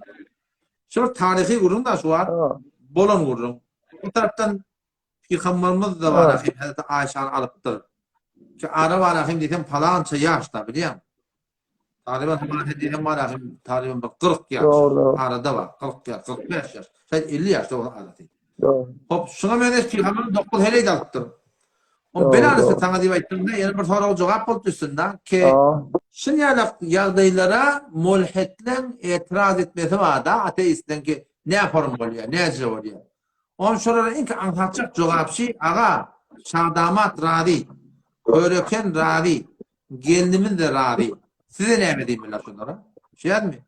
Şu bir taryhy gürrüň da şu wagt. Bolan gürrüň. Bu tarapdan Pygamberimiz da bar ahim Hazreti Aýşany alypdyr. Şu ara bar ahim diýsem palança ýaşda bilýän. Talyban hamanat diýsem bar ahim talyban bir 40 ýaş. Arada bar 40 ýaş, 45 ýaş. Şaýt 50 ýaşda bolan arasy. Hop, şuňa meňzeş pygamberimiz 9 heleý alypdyr. O belarysy saňa diýip aýtdym-da, ýene bir soraga jogap bolup düşsün-de, ki şun ýaly ýagdaýlara mulhitleň etiraz etmesi bar-da, ateistleň ki nä form bolýar, näce bolýar. Onuň şolara iň aňsatjak jogap şi, aga, şadamat razy, köreken razy, gelnimiz-de razy. Size näme diýmeli şolara? Düşýärmi?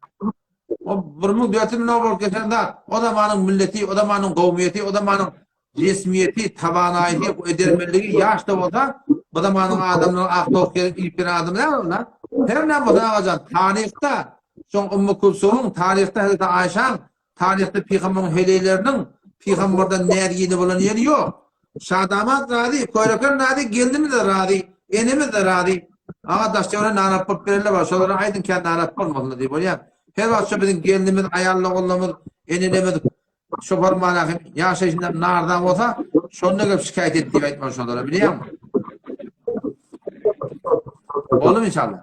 O 1400 ýyl bolup geçen zat, o zamanyň milleti, o zamanyň gowmyýeti, o zamanyň Resmiýeti, tawanaýysy, edermenligi ýaş-da bolsa, bu zamanyň adamlary ak towuk gelip iýip gelen adam däl olar. Her näme bolsa agajan, taryhda şoň Ummu Kulsumyň, taryhda Hezreti Aýşaň, taryhda pygamberiň heleýleriniň pygamberden näzgini bolan ýeri ýok. Şadamat razy, Köreken razy, gelnimiz-de razy, enemiz-de razy. Aga daş-töwerege narat bolup gelenler bar, şolara aýdyň kän narat bolmasynlar diýip bolýar. Her wagt şo biziň gelnimiz, aýal-ogullarymyz, enelerimiz Şoför Malahym ýaşaýşyndan narzan bolsa, şonda gelip şikaýat et diýip aýtmaly şolara, bilýäňmi? Boldumy inşallah?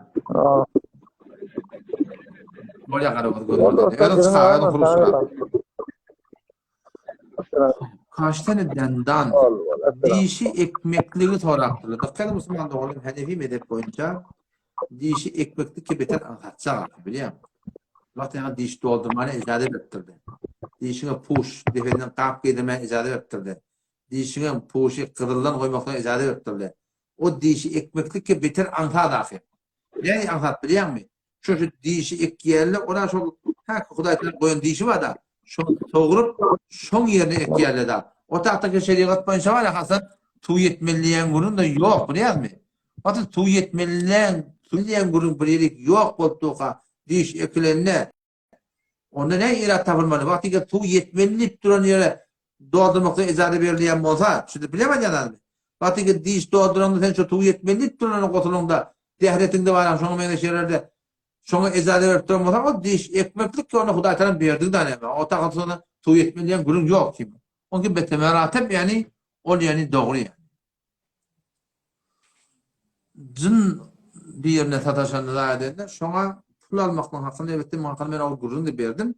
Bolýar garagöz göz boldy. Özüň çykaga özüň huruşyra. Kaç tane dendan dişi ekmekligi sorapdyrlar. Dikkat musulman doganlarym Hanefi mezhep boýunça Dişi ekmeklik beter aňsatjak bilýäňmi? Wagt ýaňy diş doldurmana ijaza beripdirdi. Dişiňe puş, depesinden gap geýdirmäge ijaza beripdirdi. Dişiňe puşy gyzyldan goýmaklyga ijaza beripdirdi. O dişi ekmeklik beter aňsat ahyr. Nähili aňsat bilýäňmi? Şo şu dişi ekýärler, ora şol häki Hudaý tagala goýan dişi bar-da, şony sogrup, şoň ýerine ekýärler-da. O tagtaki şerigat boýunça bar-a hasan, suw ýetmeli diýen gürrüň-de ýok, bilýäňmi? Asyl suw ýetmeliläň, suw diýen gürrüň bir ýerik ýok bolup durka, diş ekilende, onda näme irat tapylmaly? Wagty eger suw ýetmeli diýip duran ýere doldurmakda ejaza berilýän bolsa, düşünip bilemen ýazanymy? Wagty eger diş dolduranda sen şo suw ýetmeli diýip durana goşulaňda, zähretiňde baran şoňa meňzeş ýerlerde şoňa ejaza berip duran bolsaň, ol diş ekmeklik ki onda Hudaý talam berdigi da näme? O takat suw ýetmeli diýen gürrüň ýok kim. Onki betemeratep ýani ol ýani dogry ýani. Jyn birine sataşanda zat edende şoňa pul almaklygyň hakyny elbetde muň hakyny men oňa gürrüň-de berdim.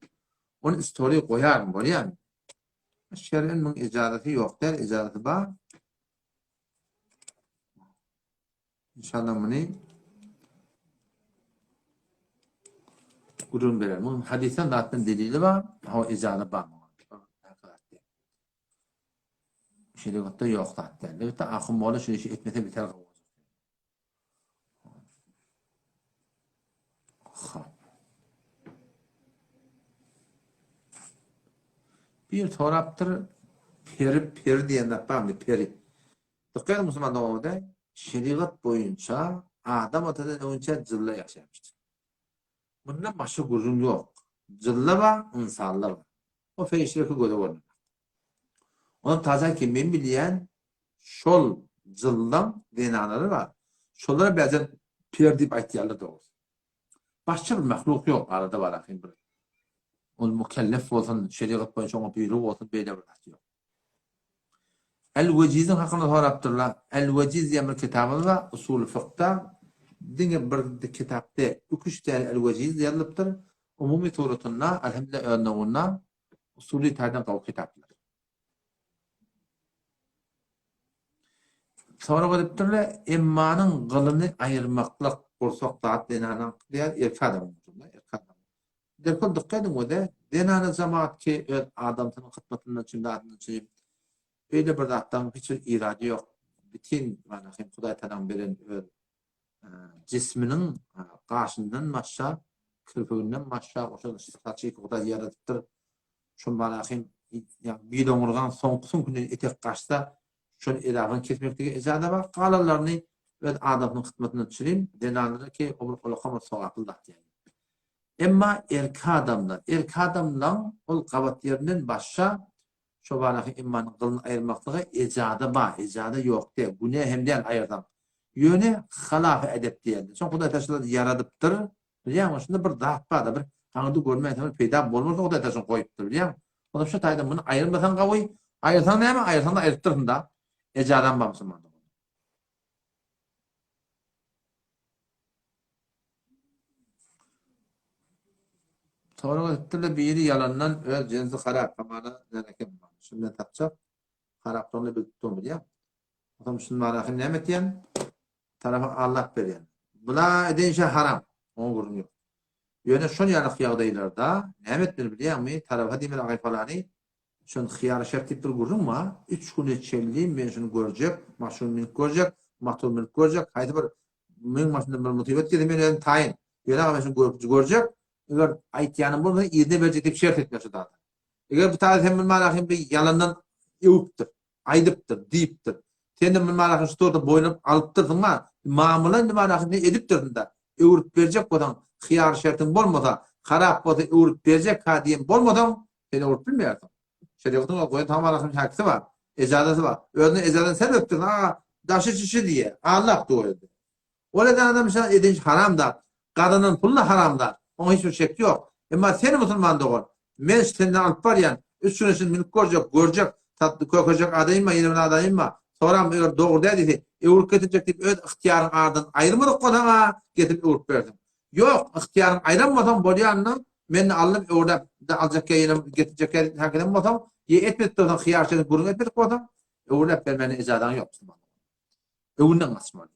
Ony story goýaryn bolýamy? Şer'en muň ejazasy ýok däl, ejazasy bar. İnşallah muny gürrüň bererin. Muň hadysdan zatdan delili bar, hawa ejaza bar muňa. Şerigatda ýok zat däl. Elbetde ahun molla şu işi etmese biter gowy boljak. Hop. Bir sorapdyr, peri peri diýen zat barmy, peri. Dykgat musulman doganlar, şerigat boýunça adam atadan öňünçä jylla ýaşaýarmyşdyr. Mundan başga gürrüň ýok. Jylla bar, ynsanlar bar. O perişdeler göze görünenok. Ondan taza ki men bilýän şol jyllaň zenanlary bar. Şolara bäzen per diýip aýtýarlar dogrusy. Başga bir mahluk ýok arada bar ahyn bir. Ol mukellef bolsun, şerigat boýunça oňa buýruk bolsun beýle bir zat ýok. El-Wejiziň hakynda sorapdyrlar. El-Wejiz diýen bir kitabymyz bar, usuly fykda. Diňe bir kitap däl, iki-üç däne El-Wejiz ýazylypdyr. Umumy suratynda, elhamdülillah öz nowunda usuly taýdan gowy kitaplar. Sorag edipdirler, emmanyň gylyny aýyrmaklyk gursak zat zenanaňky däl, erkek adamyňky, erkek adam. Derhal dykgat ediň öze, zenana jemagat ki öz adamsynyň hytmatyndan üçin zadyndan üçin beýle bir zatlaryň hiç bir irady ýok. Bitin mana hem Hudaý Tagalaň beren öz jisminiň gaşyndan başga, kirpiginden başga oşa saçy Hudaý ýaradypdyr. Şol mana hem ýa bil oňurgaň soňky süňkünden etek gaçsa, şol edabyny kesmeklige ejaza bar. Galanlaryny öz adamsynyň hytmatyndan düşürin, zenanlara ki o bir olakam bir sogaply zat ýaly. Emma erki adamlar, erki adamlaň ol gabat ýerinden başga şo baraky emmanyň gylyny aýyrmaklyga ejaza bar, ejaza ýok däl, günä hem däl aýyrsaň. Ýöne halafy edep diýende. Şoň Hudaý taşla ýaradypdyr. Bilýäňmi, şunda bir zat bar-da, bir aňyrda görmän bir peýda bolmasa Hudaý taşla goýupdyr, bilýäňmi? Onda şu taýdan muny aýyrmasaň gawy, aýyrsaň näme, aýyrsaň-da aýrypdyrsyň-da. Ejazam bar musulmanda. Sorag edipdirler biri ýalandan öz jensi harap hamana näme eken şuny men tapjak haraplygyny bilip durun bilýän. Onsoň şuny barahym näme etýän? Tarapa allap berýän. Bula eden işe haram. Oňa gürrüň ýok. Ýöne şol ýaly ýagdaýlarda näme etmeli bilýäňmi? Tarapa diýmeli agaý falany Şon hyýar şert diýip bir gürrüň bar. Üç güne çenli men şuny görjek, maşyn münüp görjek, motor münüp görjek, haýsy bir meň maşynda bir musybet gelse men özüm taýyn. Ýöne aga men şuny görüp görjek. Eger aýtýanym bolmasa yzyna berjek diýip şert etmeli şu zada. Eger bu taýda sen bilmän ahim bir ýalandan öwüpdir, aýdypdyr, diýipdir. Sen de bilmän ahim şu torda boýun alypdyrsyň ma, mamla indi bilmän ahim sen edipdirsiň-de. Öwrüp berjek bolsaň, hyýar şertiň bolmasa, harap bolsa öwrüp berjek ha diýen bolmasaň, Sen öwrüp bilmeýärsiň. Şerigatyň öz goýan tamarasynyň häkisi bar. Ejazasy bar. Özüne ejazany sen beripdirsiň. A, daşy şişi diýýär. Allap dur indi. Ol eden adam şa eden işi haram zat. Gazanan puly da haram zat. Oňa hiç bir şek ýok. Emma sen musulman dogan, men senden alyp barýan, üç gün içinde münüp görjek, görjek, tatly kökejek adaýynma, ýene bir adaýynma, soram eger dogry däl diýse, öwrüp getirjek diýip öz ygtyýaryň aradan aýyrmadyk bolsaň-a, getirip öwrüp bersin. Ýok, ygtyýaryň aýran bolsaň bolýanyny men aldym öwredäp de aljak ýa ýene getirjek ýa häkidem bolsaň, ýa etmedik bolsaň hyýarçy edip gürrüň etmedik bolsaň, öwredäp bermäne ejazaň ýok musulman. Öwünden gaçmaly.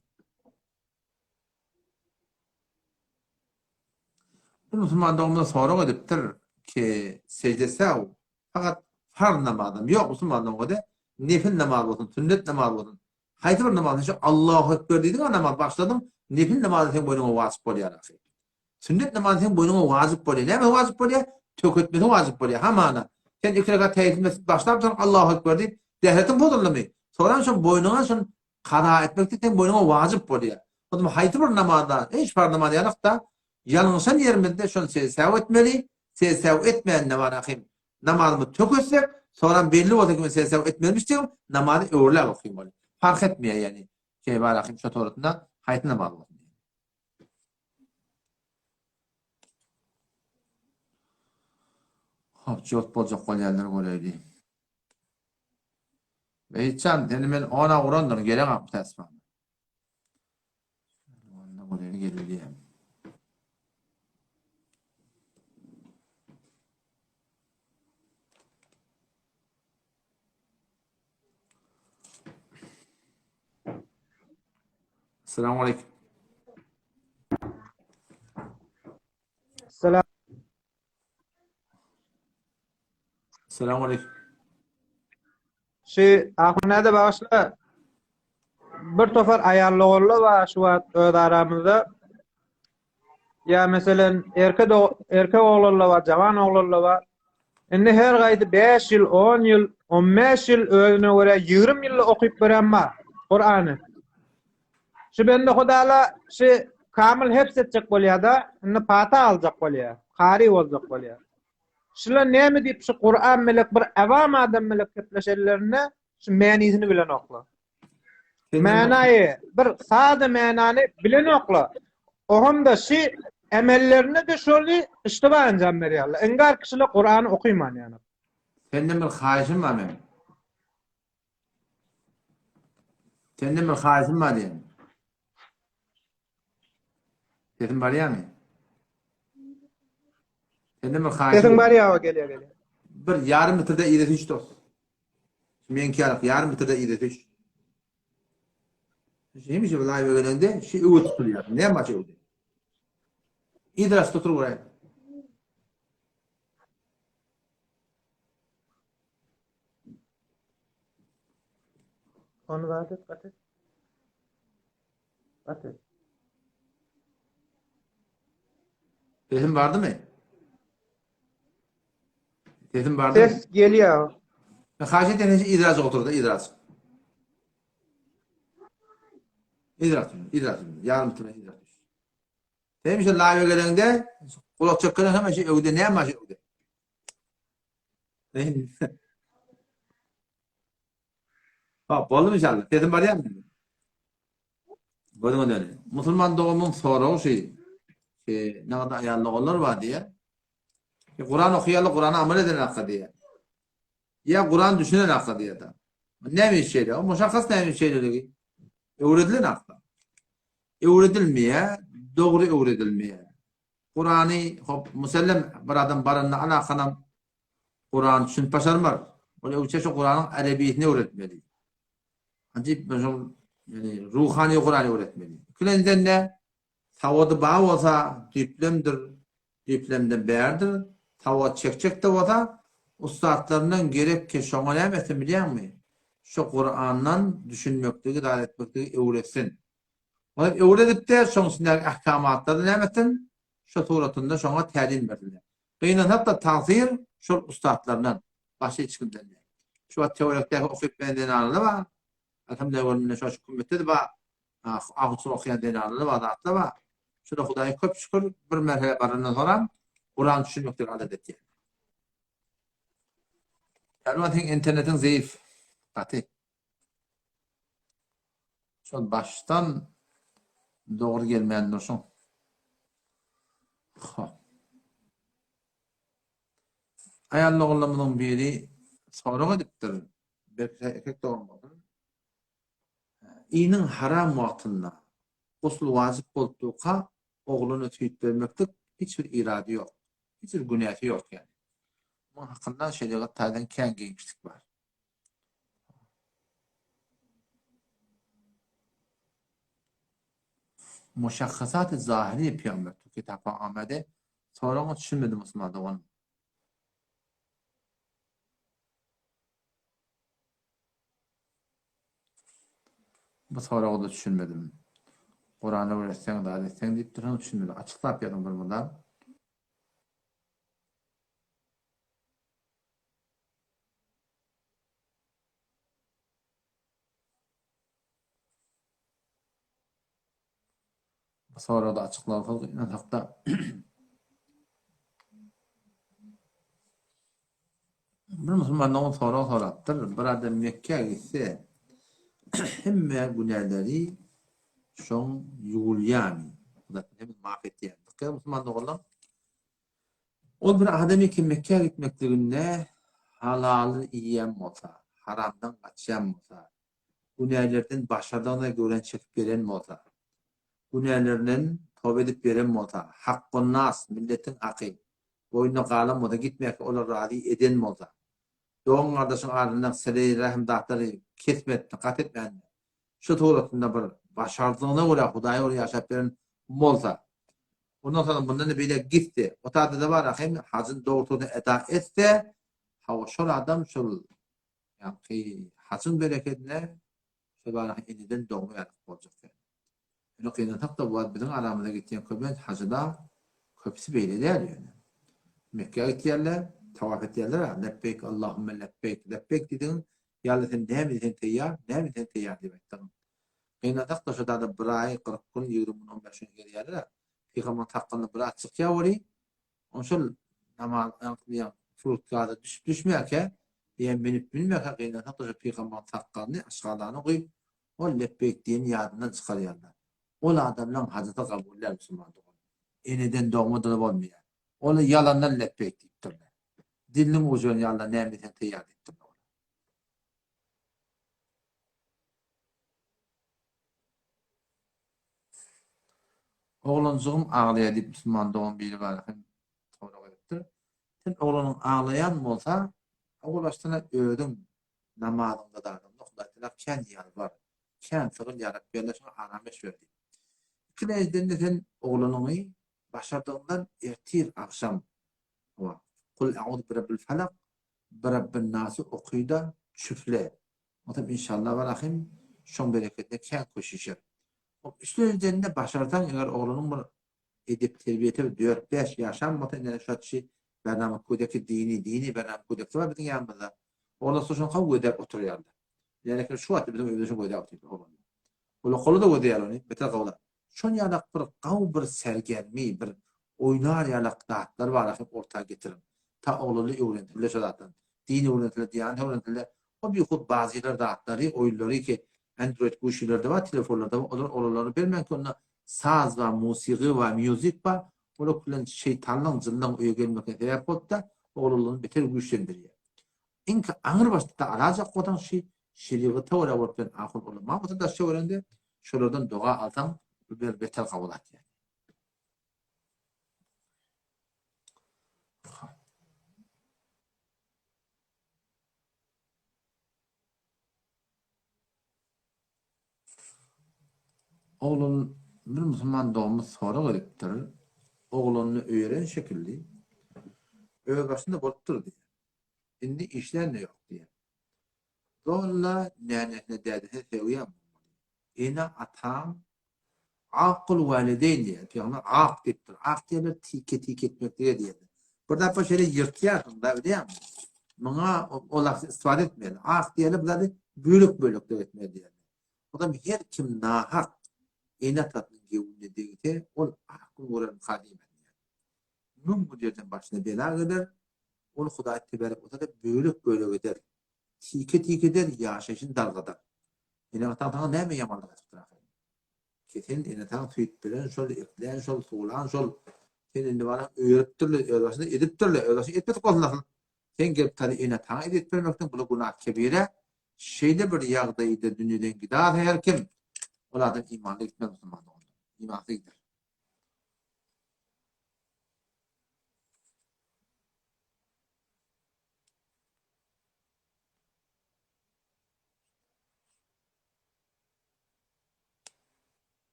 Bir musulman doganymyz sorag edipdir ki sejde säw fakat farz namazam ýok musulman dogany nefil namaz bolsun sünnet namaz bolsun Haýsy bir namazda şu Allahu Ekber diýdiň-ä namaz başladyň, nefil namazy seň boýnuňa wajyp bolýar ahy. Sünnet namazy seň boýnuňa wajyp bolýar. Näme wajyp bolýar? Töketmesi wajyp bolýar. Hamana, sen iki rekat tähiyetül mesjid başlapsyň Allahu Ekber diýip, dähretiň bozuldymy? Soran şol boýnuňa şol kaza etmeklik seň boýnuňa wajyp bolýar. O zaman haýsy bir namazda, hiç farz namaz ýalak-da, ýalňyşan ýerimizde şony sejde etmeli, sejde etmände bar ahym. Namazymyzy töketsek, soram belli bolsa kime sejde etmelimişdigim, namazy öwrüläp okymaly. Parh etmeýär ýagny, şeý bar ahym şo toratynda haýsy namaz bolsun. Hop, jort boljak bolýanlar göreýli. Beýtjan, seni men ona urandyryn, geleňok bu täs maňa. Onda göreýli gelýär. Assalamu aleykum. Salam. Assalamu aleykum. Şu ahun näde bagyşla bir topar aýal doganlar bar şu wagt öz aramyzda. Ýa meselen erkek erkek oglanlar bar, jawan oglanlar bar. Indi her gaýdy 5 ýyl, 10 ýyl, 15 ýyl özüne görä 20 ýylda okyp beren bar Kurany. Şu bende Hudala şu kamyl hepс etjek bolýar-da, indi pata aljak bolýar, kary boljak bolýar. Şular näme diýip şu Kuran melek bir awam adam melek gepleşenlerinde şu manysyny bilenoklar. Mänaýy bir sada mänany bilenoklar. Ohamda şi emellerinde de şony iştiba enjam berýärler. Iňgar kişiler Kurany okyman ýaly. Senden bir haýyşym bar meň. Senden bir haýyşym bar diýen. Sesim barýarmy? Senden bir haýyşym. Sesiň barýar, gelýär, gelýär. Bir ýarym metrde yza süýş dost. Meňki ýalyk ýarym metrde yza süýş. Hemişe bir live gelende şu öwe tutulýar. Näme maç öwde? Yza tutur göräý. Ony zat et, gaty. Gaty. Sesim bardymy? Sesim bardymy? Ses gelýär. Men haýyş edýän hiç yzraç oturda yzraç. Yzraç, yzraç, ýarym metre yzraç. Hemişe live geleňde gulak çekene hemişe öwde näme şu öwde? Ha, boldumy inşallah? Sesim barýarmy? Gözüňe döni. Musulman doganymyň soragy şu. Ki, näde aýal doganlar bar diýe. Ki, Kuran okaýarlar, Kurana amal eden hakda diýe. Ýa Kuran düşünen hakda diýe da. Näme iş şeýle? O muşakkas näme iş şeýleligi? Öwredilen hakda. Öwredilmeýär, dogry öwredilmeýär. Kurany hop musellem bir adam baranda alakanam Kurany düşünip başarmar. Ol öwçe şu Kuranyň arebisini öwretmeli. Ajyp bir şol ýani ruhany Kurany öwretmeli. Ikilenjiden de sawady bar bolsa düýplemdir, düýplemden bärdir. Sawat çekjek-de bolsa ussatlaryndan gerek ki şoňa näme etsin bilýäňmi? Şu Kurandan düşünmekligi, zat etmekligi öwretsin. Ony öwredip-de, şoň içindäki ahkamatlary näme etsin? Şo suratynda şoňa tälim bersinler. Gynansak-da tagsyr şol ussatlardan, başga hiç kimden däl. Şu wagt töwerekdäki okyp bilen zenanlar bar. Alhamdulillah görmünde şo şu kümmetde-de bar. Ahuçyl okaýan zenanlar bar, zatlar bar. Şuda Hudaýa köp şükür, bir merhele barandan soňram Kurany düşünmeklige adat etýär. Pälwan seň internetiň zeýif. Gaty. Şol başdan dogry gelmän durşuň. Hop. Aýal doganlarymyzyň biri sorag edipdir. Belki erkek dogan bolsun. Iniň haram wagtynda gusl wajyp bolup durka ogluna süýt bermeklik hiç bir irady ýok. Hiç bir günäsi ýok ýaly. Munuň hakynda şerigat taýdan kän giňişlik bar. Muşahhasat-y zahiri pygamber tu kitapa amade soragyňa düşünmedim Musulman doganym. Bu soraga-da düşünmedim. Kurany öwretseň, zat etseň diýipdirsiň, düşünmedim. Açyklap ýazyň bir mydam. Bu soragda açyklansa gynansak-da bir musulman dogan sorag sorapdyr. Bir adam Mekgä gitse hemme günäleri şoň ýuwulýarmy? Hemme maaf etýärmi? Dikkat musulman doganlar. Ol bir adam eken Mekgä gitmekliginde halaly iýýän bolsa, haramdan gaçýan bolsa, günälerden başardygyna gören çekip gelen bolsa, günälerinden toba edip gelen bolsa, hakkunnas, milletiň haky, boýnuna galan bolsa, gitmäkä olary razy eden bolsa, dogan-gardaşyň arasynda sile-i-rähm zatlary kesmedinde, gat etmände, şu suratynda bir başardygyna görä Hudaýa görä ýaşap gelen bolsa, Ondan soňra mundan-da beýläk gitse, o taýda-da bar ahym, hajyny dogry-dogry eda etse, hawa, şol adam şol ýaňky hajyň berekedine şol bar ahym eneden dogma ýaly boljak eken. Ýöne gynansak-da bu wagt biziň aramyzda gitýän köplenç hajyda köpüsi beýle däl ýöne. Mekgä gitýärler, tawaf etýärler-ä, Lepbeýk Allahümme lepbeýk, lepbeýk diýdigiň, ýa-da sen näme diýseň teýýar, näme diýseň teýýar diýip aýtdygyň. Gynansak-da şo dada bir aý, 40 gün, 20 gün, 15 gün gezýärler-ä. Pygamber sakgalyny biraz çykýar weli, on şol namaz ýaňky furtgada düşüp düşmäkä, ýa münüp münmäkä gynansak-da şo pygamber sakgalyny aşgazana guýup. Ol lepbeýk diýeni ýadyndan çykarýarlar. Ol adamlaň hajysy kabul däl musulman dogan. Eneden dogma-da bolmaýar. Olar ýalandan lepbeýk diýipdirler. Diliniň ujy bilen ýalan näme diýseň taýýar diýipdirler olar. Oglanjygym aglaýar diýip musulman dogan biri bar hem sorag edipdir. Sen oglanyň aglaýan bolsa, owal başdan özüň namazyňda zadyňda Hudaý Tagala kän ýalbar, kän sygyl ýa Rabbi Alla şoňa arameş ber diýip. Ikilenjiden-de sen oglanyňy başardygyňdan ertir agşam hawa, Kul a'uzu birabbil falak, birabbin nasy oky-da çüfle. Onsoň inşallah we rahym şoň berekedine kän köşeşer. Hop üçlenjiden-de başarsaň eger oglanyň bir edep-terbiýesi bir dört-bäş ýaşan bolsa ine şu wagt Bernama Kudeki dini, dini Bernama Kudekisi bar biziň ýanymyzda. Oglanlar şony haw gözläp oturýarlar. Ýagny şu wagt biziň öýümizde şony gözläp otyrlar oglanlar. Olar kola-da gözleýär ony, beter gowular. Şon ýalak bir gaw bir sergermi, bir oýnar ýalak zatlar bar hem orta getiriň. Ta oglanly öwrensinler şo zatdan. Din öwrensinler, diýanet öwrensinler. O bihut bazylar zatlary, oýunlary ki Android guşilerde bar, telefonlarda bar, olar oglanlara bermäň ki onda saz bar, musigy bar, music bar. Olar bilen şeýtanlaň, jynlaň öýe gelmekine sebäp bolupda, oglanlaryny beter güýçlendirýär. Iňki aňry başda alajak bolsaň şi şerigata görä bolup bilen ahun ulama bolsa daş töweregiňde şolardan doga alsaň bu bir beter gabul atýar. Oglan bir musulman doganymyz sorag edipdir. Oglanyny öýeren şekilli öz başynda bolupdyr diýýär. Indi işlän-de ýok diýýär. Zorla nänesine dädesine sögýän bolmaly. Ene-ataň Akul walideýn diýýär. Pygamber ak diýipdir. Ak diýenler tike-tike etmeklige diýendir. Bir dapa şeýle ýyrtýarsyň da bilýäňmi? Muňa ol lafzy istifade etmeli. Ak diýenler bu zady bölek-bölek etmeli diýenler. Odam her kim nahak ene-atasynyň göwnüne degse, ol ak gün görermika diýmez diýýär. 1001 ýerden başyna bela geler, ol Hudaý teberek bolsa-da bölek-bölek eder. Tike-tike eder, ýaşaýşyny dargadar. Ene-ataň saňa näme ýamanlyk edipdir ahyry? Ki sen ene-ataň süýt beren şol, eklän şol, suwlan şol. Sen indi baraň öýeripdirler, özbaşyna edipdirler, özbaşyna etmedik bolsun asyl. Sen gelip tazy ene-ataňa ezýet bermekden bula günah kebire. Şeýle bir ýagdaýda dünýeden gidarse her kim, ol adam imanly gitmez musulman doganlar. Imansyz gider.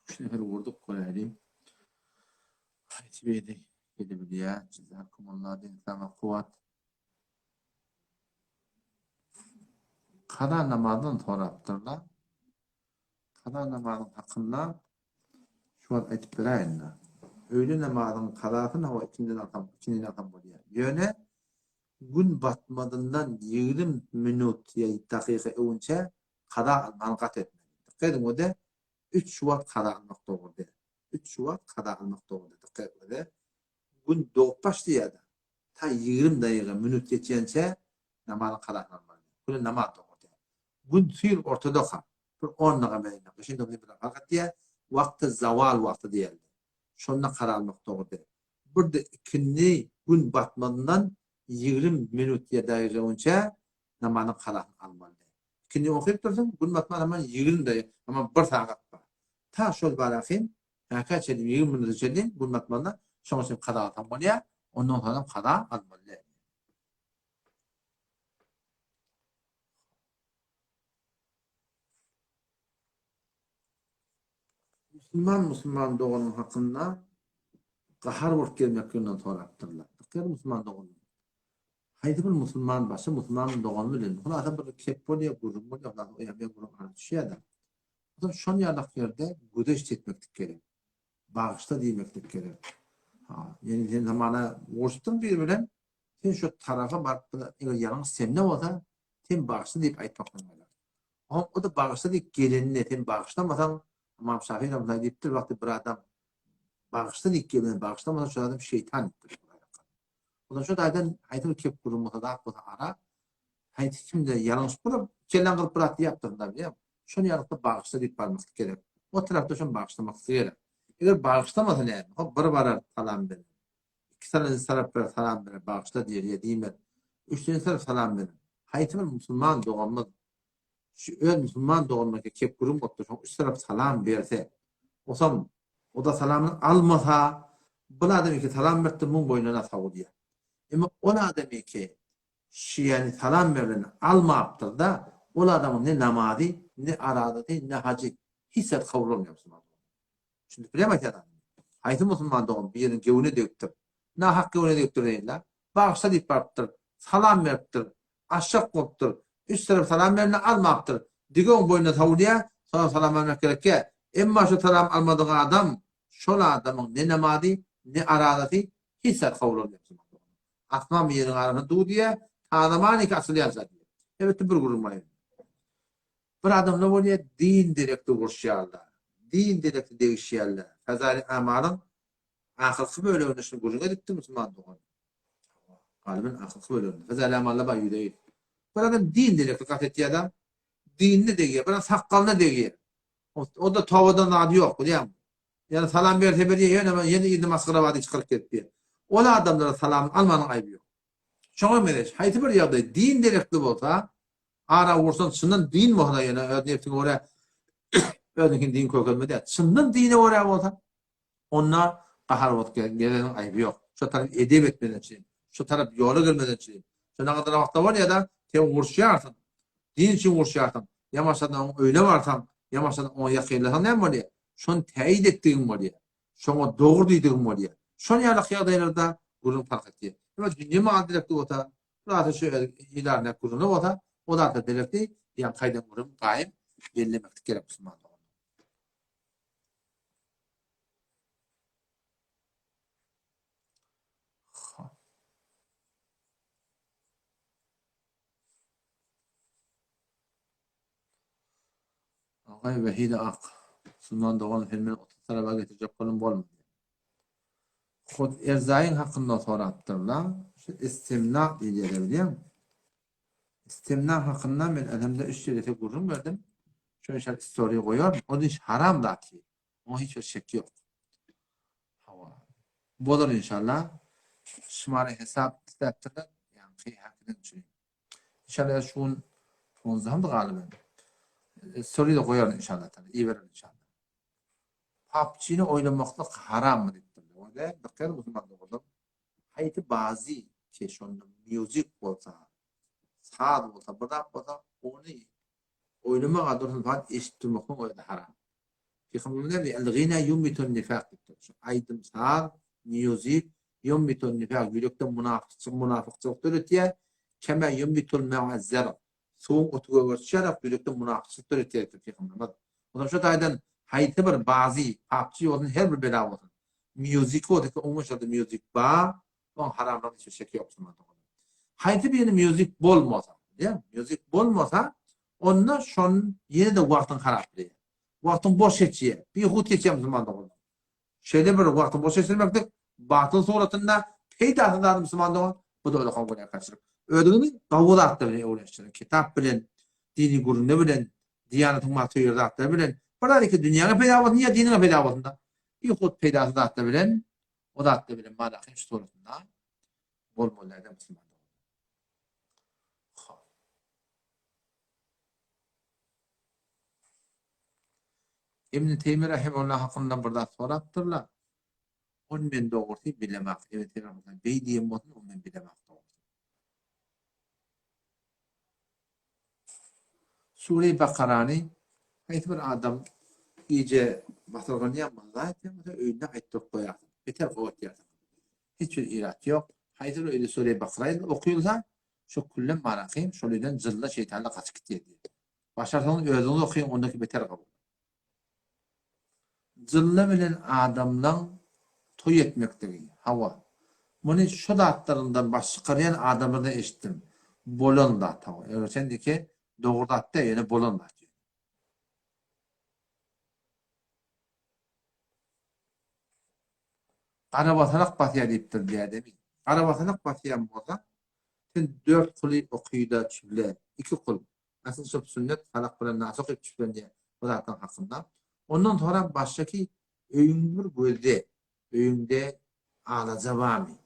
Üç nefer vurduk göräýliň. Haýsy biri gelebilýär? Jazakumullah diýen saňa kuwwat. Kaza namazdan sorapdyrlar. Kaza namazyň hakynda şu wagt aýdyp beräýin-dä. Öýle namazyň kazasyny hawa ikindiden alsam, ikindiden alsam bolýar. Ýöne gün batmazyndan 20 minut ýa dakyka öwünçä kaza almany gaty etmeli. Dykgat ediň o-da üç wagt kaza almak dogry däl. Üç wagt kaza almak dogry däl. Dykgat ediň o-da gün dogup başlaýar-da, ta 20 daýyga minut geçýänçä namazyň kazasyny almaly. Güne namaz dogry däl. Gün süýr ortadaka, bir on daga mende, gyşyn dogry bir fark etýär, wagty zawal wagty diýerler. Şonda karar almak dogry däl. Bir-de ikindi gün batmazyndan 20 minut ýa daýyga onça namazyň kazasyny almaly däl. Ikindi okyp dursuň, gün batmaz hemen 20 daýy, hemen bir sagat bar. Ta şol barahym, häkä çenli 20 minuta çenli gün batmazyndan şoňa çenli kaza alsaň bolýar, ondan soňam kaza almaly däl. Musulman musulman doganyň hakynda gahar bolup gelmekliginden sorapdyrlar. Dykgat musulman doganlar. Haýsy bir musulman başga musulman dogany bilen hulasa bir kep bolýar, gürrüň bolýar, hulasa o ýa-bu gürrüň ara düşýär-de. Onsoň şol ýalak ýerde gözeş çekmeklik gerek. Bagyşla diýmeklik gerek. Ha, ýani sen hamana uruşdyň biri bilen, sen şu tarapa baryp eger ýalňyş sende bolsa, sen bagyşla diýip aýtmakdan galar. Oňa o-da bagyşla diýip gelenine sen bagyşlamasaň, Ymam Şafii rahmetullah diýipdir, wagty bir adam bagyşla diýip gelende bagyşlamasaň, şol adam şeýtan diýipdir. Ondan şu taýdan haýsy bir kep gürrüň bolsa, zat bolsa ara, haýsy kimde ýalňyş bolup, kelläň gyzyp bir zat diýäpdir-da, bilýäňmi? Şony ýalňyşda bagyşla diýip barmaklyk gerek. O tarapda şony bagyşlamaklyk gerek. Eger bagyşlamasa näme? Hop, bir barar, salam berer. Iki sanajy tarap berer, salam berer, bagyşla diýer ýa diýmez. Üçünji tarap salam berer. Haýsy bir musulman doganymyz şu öz musulman doganyna kep gürrüň bolupdyr, şoň üç tarap salam berse, osam o-da salamyny almasa, bul adam iki salam beripdir, muň boýnuna sowulýar. Emma ol adam iki şu ýany salam berleni almapdyr-da, ol adamyň ne namazy, ne arazasy, ne hajy, hiç zat kabul bolmaýar musulman doganyň. Düşündip bilýärmi aýtýan zadymy? Haýsy musulman dogan biriniň göwnüne degipdir, nahak göwnüne degipdir diýende, bagyşla diýip barypdyr, salam beripdir, aşak bolupdyr, üç tarap salam berende almapdyr, dige oň boýnuna sowulýar, soňam salam bermek gerekýär. Emma şu salam almadyk adam, şol adamyň ne namazy, ne arazasy, hiç zat kabul bolmaýar musulman doganlar. Asman bilen ýeriň arasynda duw diýýär, tazamaniki açylýança diýýär. Elbetde bir gürrüň bar ýerde. Bir adamlar bolýar din derekli uruşýarlar, din derekli degişýärler. Fezaili Amalyň ahyrky böleginde şuny gürrüň edipdi musulman dogan. Galybyň ahyrky böleginde. Fezaili Amalda bar ýüze ýüz. Bir adam din derekli gat etýär-de, dinine degýär, bir adam sakgalyna degýär. O-da tobadan zady ýok, bilýäňmi? Ýöne salam berse berýär, ýöne ýene yzyna masgara bar diýip çykaryp gelip diýýär. Ol adamlara salamyny almanyň aýby ýok. Şoňa meňzeş, haýsy bir ýagdaý din derekli bolsa, Ara ursaň çyndan din bolsa ýöne öz nebsiňe görä özüňkini din kökelme däl. Çyndan dine görä bolsa onda gahar bolup geleniň aýby ýok. Şo tarap edep etmeden üçin, şo tarap ýola gelmeden üçin. Şonda gadar wagtda bolýa-da sen uruşýarsyň. Din üçin uruşýarsyň. Ýa maşgalaň oň öýüne barsaň, ýa maşgalaň oňa ýakynlasaň näme bolýar? Şony täýit etdigiň bolýar. Şoňa dogry diýdigiň bolýar. Şon ýaly ýagdaýlarda gürrüň parh etýär. Emma dünýe maly direkli bolsa, Zat şu ilarine gürrüňi bolsa, o zat derekli, ýa kaýdan gürrüň gaýym bellemeklik gerek musulman doganlar. Agay Wehide Ak, musulman dogan sen meni 30 taraba getirjek bolum bolmady. Hut Erzaýyň hakynda sorapdyrlar. Şu istimna diýilýär bilýäňmi? Istimna hakynda men elhamdülillah üç jelese gürrüň berdim. Şu inşallah istoriýa goýaryn. Ol iş haram zat. Oňa hiç bir şek ýok. Hawa. Bolar inşallah. Şumara hesap isläpdirler. Ýaňky hakiden üçin. Inşallah şu gün fonzamdy galyben. Story-da goýaryn inşallah. Iberin inşallah. PUBG-ni oýnamaklyk harammy diýipdirler. Onda dykgat musulman doganlar. Haýsy bazy ki şonda music bolsa, saz bolsa, bir zat bolsa, ony oýnamaga dursun fakt eşidip durmaklygyň özi haram. Pygamberimiz näme diýýär? El-gina ýummitun nifak diýipdir. Şu aýdym saz, music ýummitun nifak ýürekde munafykçylyk, munafykçylyk döretýär. Kema ýummitul ma'a zar. Suwuň oty gögertişi ýaly ýürekde munafykçylyk döretýär diýipdir Pygamberimiz. Onsoň şu taýdan haýsy bir bazy, PUBG bolsun, her bir bela bolsun. Music bolsa ki, umuman şurada music bar, oň haramlygyna hiç bir şek ýok musulman doganlar. Haýsy birini music bolmasa, diýýär, music bolmasa, onda şon ýene-de wagtyň harap bilýär. Wagtyň boş geçýär, bihut geçýär musulman doganlar. Şeýle bir wagtyň boş geçirmeklik batyl suratynda peýdasyz zat musulman dogan, bu da ullakan günäkärçilik. Özüňizi gowy zatlar bilen öwrenişdiriň, kitap bilen, dini gürrüňler bilen, diýanatyň maksady söýer zatlar bilen, bir zat iki dünýäňe peýda bolsun ýa diniňe peýda bolsun-da, bihut peýdasyz zatlar bilen, o zatlar bilen manaky şu suratynda bolmaly däl musulman dogan. Ibn Teými rahimehullah hakynda bir zat sorapdyrlar. Ony men dogrusy bilemok. Ibn Teými rahimehullah beý diýen bolsun, ony men bilemok dogrusy. Sure-i Bakarany haýsy bir adam gije basyrganýan bolsa, aýtýan bolsa, öýünde aýtdyryp goýarsyň. Beter gowy etýärsiň. Hiç bir irat ýok. Haýsy bir öýde Sure-i Bakara okylsa, şo küllem maraky şol öýden jynlar, şeýtanlar gaçyp gitýär diýýär. Başarsaňyz özüňiz okyň ondaki beter gowy. Jylla bilen adamlaň toý etmekligi, hawa. Muny şo zatlaryndan baş çykarýan adamlardan eşitdim. Bolan zat hawa. Ýöne sendiki dogry zat däl, ýöne bolan zat. Garabasarak basýar diýipdir dädemi. Garabasanak basýan bolsa, sen dört kuly oky-da çüble, iki kul. Asyl şol sünnet Falak bilen Nas okyp çüflenýär bu zatlaryň hakynda. Ondan soňra başdaky öýüň bir gözde, öýüňde alaja barmy?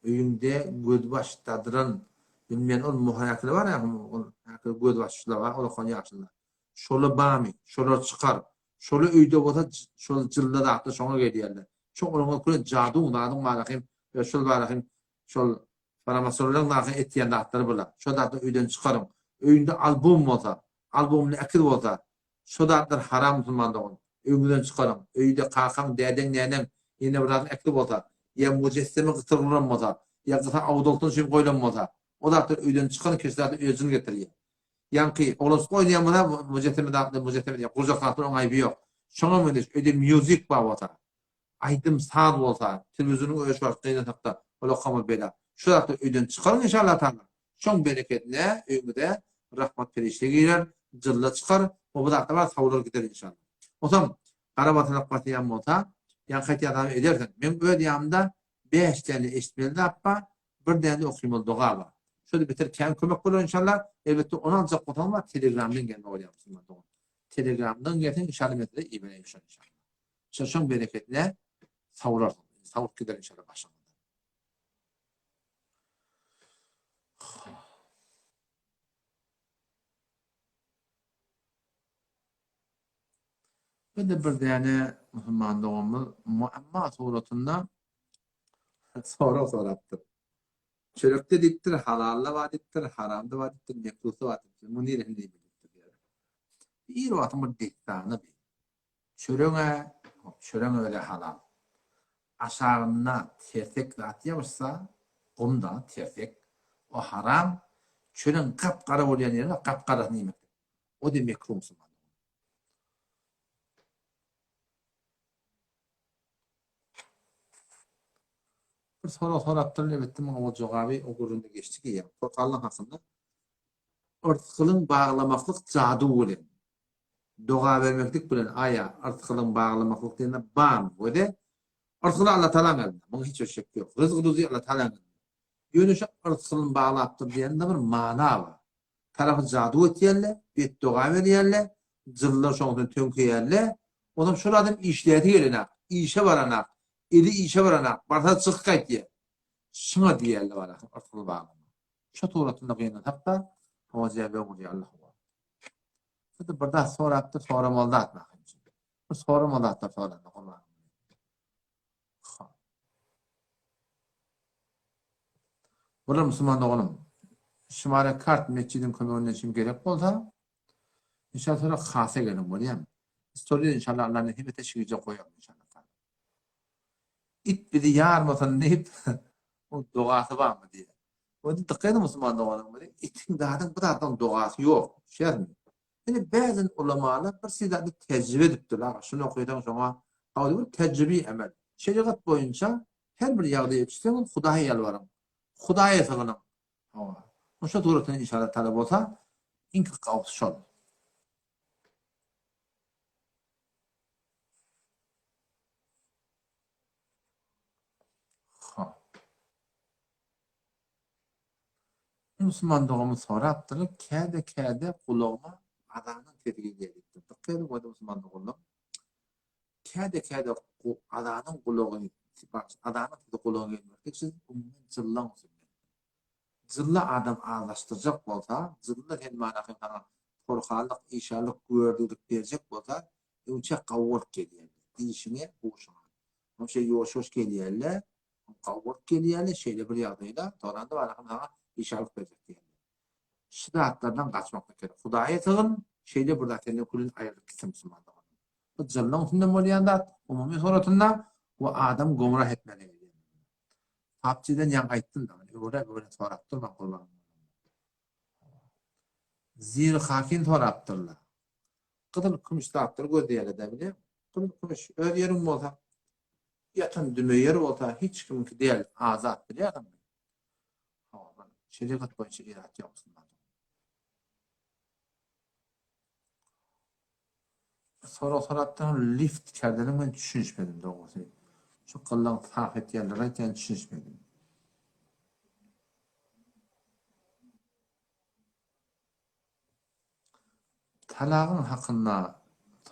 Öýüňde gözbaş dadyran bilmeýän ol muhäkili bar ýa ol häkili gözbaşçylar bar olakan ýaşynda. Şola barmy? Şolar çykar. Şola öýde bolsa şol jylda zatlar şoňa gelýärler. Şo olaňa köne jaduň zadyň barahym şol barahym şol Faramasonlaryň zaky etýän zatlary bular. Şo zatlary öýden çykaryň. Öýüňde albom bolsa, albomly äkiz bolsa, şo zatlar haram musulman dogan. Öýüňizden çykaryň. Öýde kakaň, dädeň, näneň, ýene bir zadyň äkizi bolsa, ýa mujesseme gytyrylan bolsa, ýa gysa awdoltan üçin goýlan bolsa, o zatlary öýden çykaryň, keşde zatlar öýe jyn getirýär. Ýaňky oglanjyk oýnaýan bolsa, mujesseme zatlar, mujesseme diýýän, gurjak zatlar oň aýby ýok. Şoňa meňzeş öýde mýuzik bar bolsa, Aýdym-saz bolsa, telewizonyň özi şu wagt gynansakda, ol okama bela. Şu zatlary öýden çykaryň inşallah taala. Şoň berekedine öýüňize rahmat perişde girer, jylla çykar we bu zatlar bar sawlar gider inşallah. Onsoň gara basanak basýan bolsa, ýaňky aýtýan zadymy edersiň. Meň öz ýanymda bäş däne eşitmeli zat bar, bir däne okymaly doga bar. Şo-da beter kän kömek bolar inşallah. Elbetde ony aljak bolsaň bar telegramdan gelme bolýar musulman dogan. Telegramdan gelseň inşallah men size ibereýin şony inşallah. Şoň bereketine sawlarsyň. Sawup gider inşallah başyňyzdan. Bir de bir däne musulman doganymyz Muamma suratynda sorag sorapdyr. Çörekde diýipdir, halal-da bar diýipdir, haram-da bar diýipdir, mekruh-da bar diýipdir. Muny niresini diýmeli diýipdir. Bir wagtyň bir dessany bi. Çöreň-ä, çöreň özi halal. Aşagynda tersek zat ýabyşsa, gum-da tersek, o haram, çöreň gap-gara bolýan ýeri bar, gap-garasyny iýmeklik. O-da mekruh musulmanda. Bir sorag sorapdyr, elbetde muňa ol jogaby o gürrüňde geçdi diýýär. Portalyň hakynda yrsgylyň baglamaklyk jadu bilen. Doga bermeklik bilen aýa yrsgylyň baglamaklyk diýende barmy? Wede yrsgyly Alla Tagalaň elinde. Muňa hiç bir şek ýok. Ryzgy ruzy Alla Tagalaň elinde. Ýöne şu yrsgylyny baglapdyr diýende bir mana bar. Tarapy jadu etýärler, betdoga berýärler, jynlar şoň üçin töňkeýärler. Onam şol adam işläsi gelenak, işe baranak, eli işe baranak, barsa çykyp gaýtýar. Şuňa diýýärler barasy yrsgyly baglama. Şo suratynda gynansak-da, oňa jäbe urýar Allah. Şurada bir zat sorapdyr, soramaly zat bar. Bir soramaly zatlar soranda gurban. Bular musulman doganym. Şumara kart metjidiň kömeginden şim gerek bolsa, inşallah sonra hasa geliň bolýamy? Story inşallah Allah nesip etse şigije goýaryn inşallah. It bizi ýarmasyn diýip, o dogasy barmy diýýär. Onda dykgat ediň musulman doganym, itiň zadyň bu zatlaryň dogasy ýok. Düşýärmi? Indi bäzin ulamalar bir zady tejribe edipdirler. Aga, şuny okaýsaň şoňa, hawa bir tejribi emel. Şerigat boýunça her bir ýagdaýa düşseňiz Hudaýa ýalbaryň. Hudaýa sygynyň. Hawa. Şo suratynda inşallah talap bolsa, iň gowusy şol. Musulman dogamyz sorapdyr, käde-käde gulagyma azanyň sesi gelýär diýipdir. Dykgat ediň goý musulman doganlar. Käde-käde azanyň gulagy, azanyň sesi gulaga gelmeklik siz umuman jyllaň üstünden. Jylla adam azlaşdyrjak bolsa, jylla sen manahy saňa porhanlyk, işanlyk, gördülik berjek bolsa, öňçä gawy bolup gelýär. Dişiňe, huşuňa. Şeý ýuwaş-ýuwaş gelýärler, gawy bolup gelýärler, şeýle bir ýagdaýda soranda manahy saňa işanlyk berjek diýýärler. Şu zatlardan gaçmaklyk gerek. Hudaýa sygyn, şeýle bir zat senden külün aýrylyp gitsin musulman doganym. Bu jynlyň üstünden bolýan zat, umumy suratynda we adamy gomrah etmäne gelýär. PUBG-den ýaňy aýtdym da, öwre-öwre sorap durmaň gurban. Zir hakin sorapdyrlar. Gyzyl kümüş zatlar gözleýärler-dä bilýäňmi? Gyzyl kümüş öz ýeriň bolsa, ýatan düme ýer bolsa hiç kimiňki däl, azat bilýärsiňmi? Hawa, şerigat boýunça irat ýok musulman. Sorag sorapdyr, lift kerdeniň men düşünişmedim dogrusy. Şu gyllaň sarp etýänleri aýtýan düşünişmedim. Talagyň hakynda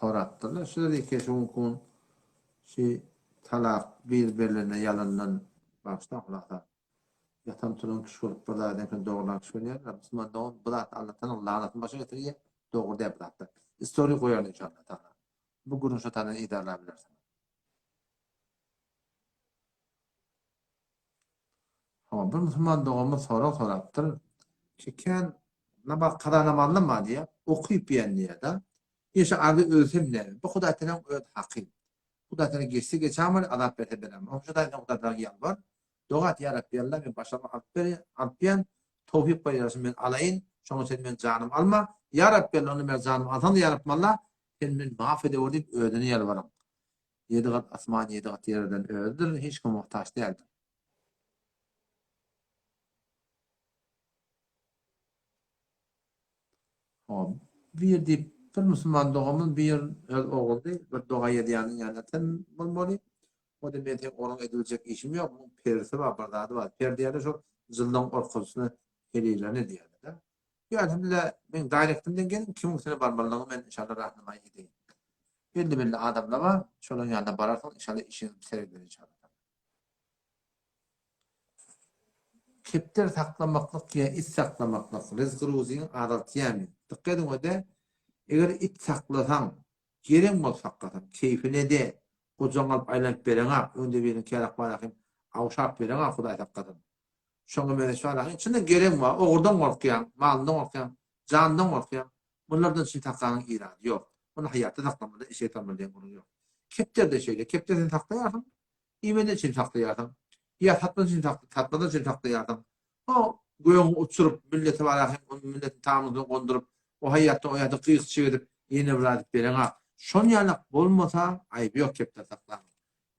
sorapdyrlar. Şular eke şu günki gün şu talak bir berlende ýalandan bagyşlaň hulasa. Ýatan turan kişi bolup bir zat eken dogrulan kişi bolýarlar. Musulman dogan bu zat Allatanyň lanatyny başa getirýär. Dogry däl bu zatlar. Istoriýa goýaryn inşallah taala. Bu gürrüň şo taýdan yzarlap bilersiňiz. Hawa, bir musulman doganymyz sorag sorapdyr. Kän namaz kaza namazynam bar diýýär, okyp ýän diýýär-de. Ýa şu arada ölsem näme? Bu Hudaý Tagalaň öz haky. Hudaý Tagala geçse geçen bolýar, azap berse beren. Onuň üçin Hudaý Hudaý Tagala ýalbar. Doga et, ýa Rabbi Alla, men başarymy alyp ber, alyp ýän, towfyk ber ýa men alaýyn, şoňa sen meniň janymy alma. Ýa Rabbi Alla, onda meniň janymy alsaň-da ýa Rabbim Alla, sen meni maaf edewer diýip özüne ýalbaryň. Ýedi gat asman, ýedi gat ýerden özüdir, hiç kime muhtaç däldir. Hop, bir diýip, bir musulman dogamyz bir öz oguldy, bir doga ýazýanyň ýanyna sen bolmaly. O-da men seň ogluň edibiljek işim ýok, muň perisi bar, bir zady bar. Per diýýärler şol jynlaryň orkasyny heleýlerini diýýärler-de. Ýa elhamdülillah meň daýrektimden geliň, kimiň üstüne barmalydygyny men inşallah rahnamaý edeýin. Belli-belli adamlar bar, şolaryň ýanyna bararsyňyz, inşallah işiňiz biter gider inşallah. Kepder saklamaklyk ýa it saklamaklyk ryzgy-ruzyňy azaltýarmy? Dykgat ediň o-da, eger it saklasaň, gereň bolsa saklasaň, keýpine de, gojaňy alyp aýlanyp bereňak, öňde birini kärak barahym awşap bereňak Hudaý saklasyn. Şoňa meňzeş barahym, çyndan gereň bar, ogurdan gorkýaň, malyndan gorkýaň, janyndan gorkýaň, bunlardan çyn saklanyň irady ýok. Muny haýatda saklamaly, eşek saklamaly diýen gürrüň ýok. Kepder-de şeýle, kepder sen saklaýarsyň, Iýmeden üçin saklaýarsyň. Ýa satmak üçin satmadan üçin saklaýarsyň. O gögüňi uçuryp, milleti bar hem o milletiň tamysyny gonduryp, o haýýatdan o ýa-da gyýyk edip, ýene bir zat edip bereňak. Şon ýalak bolmasa, aýby ýok kepder saklaň.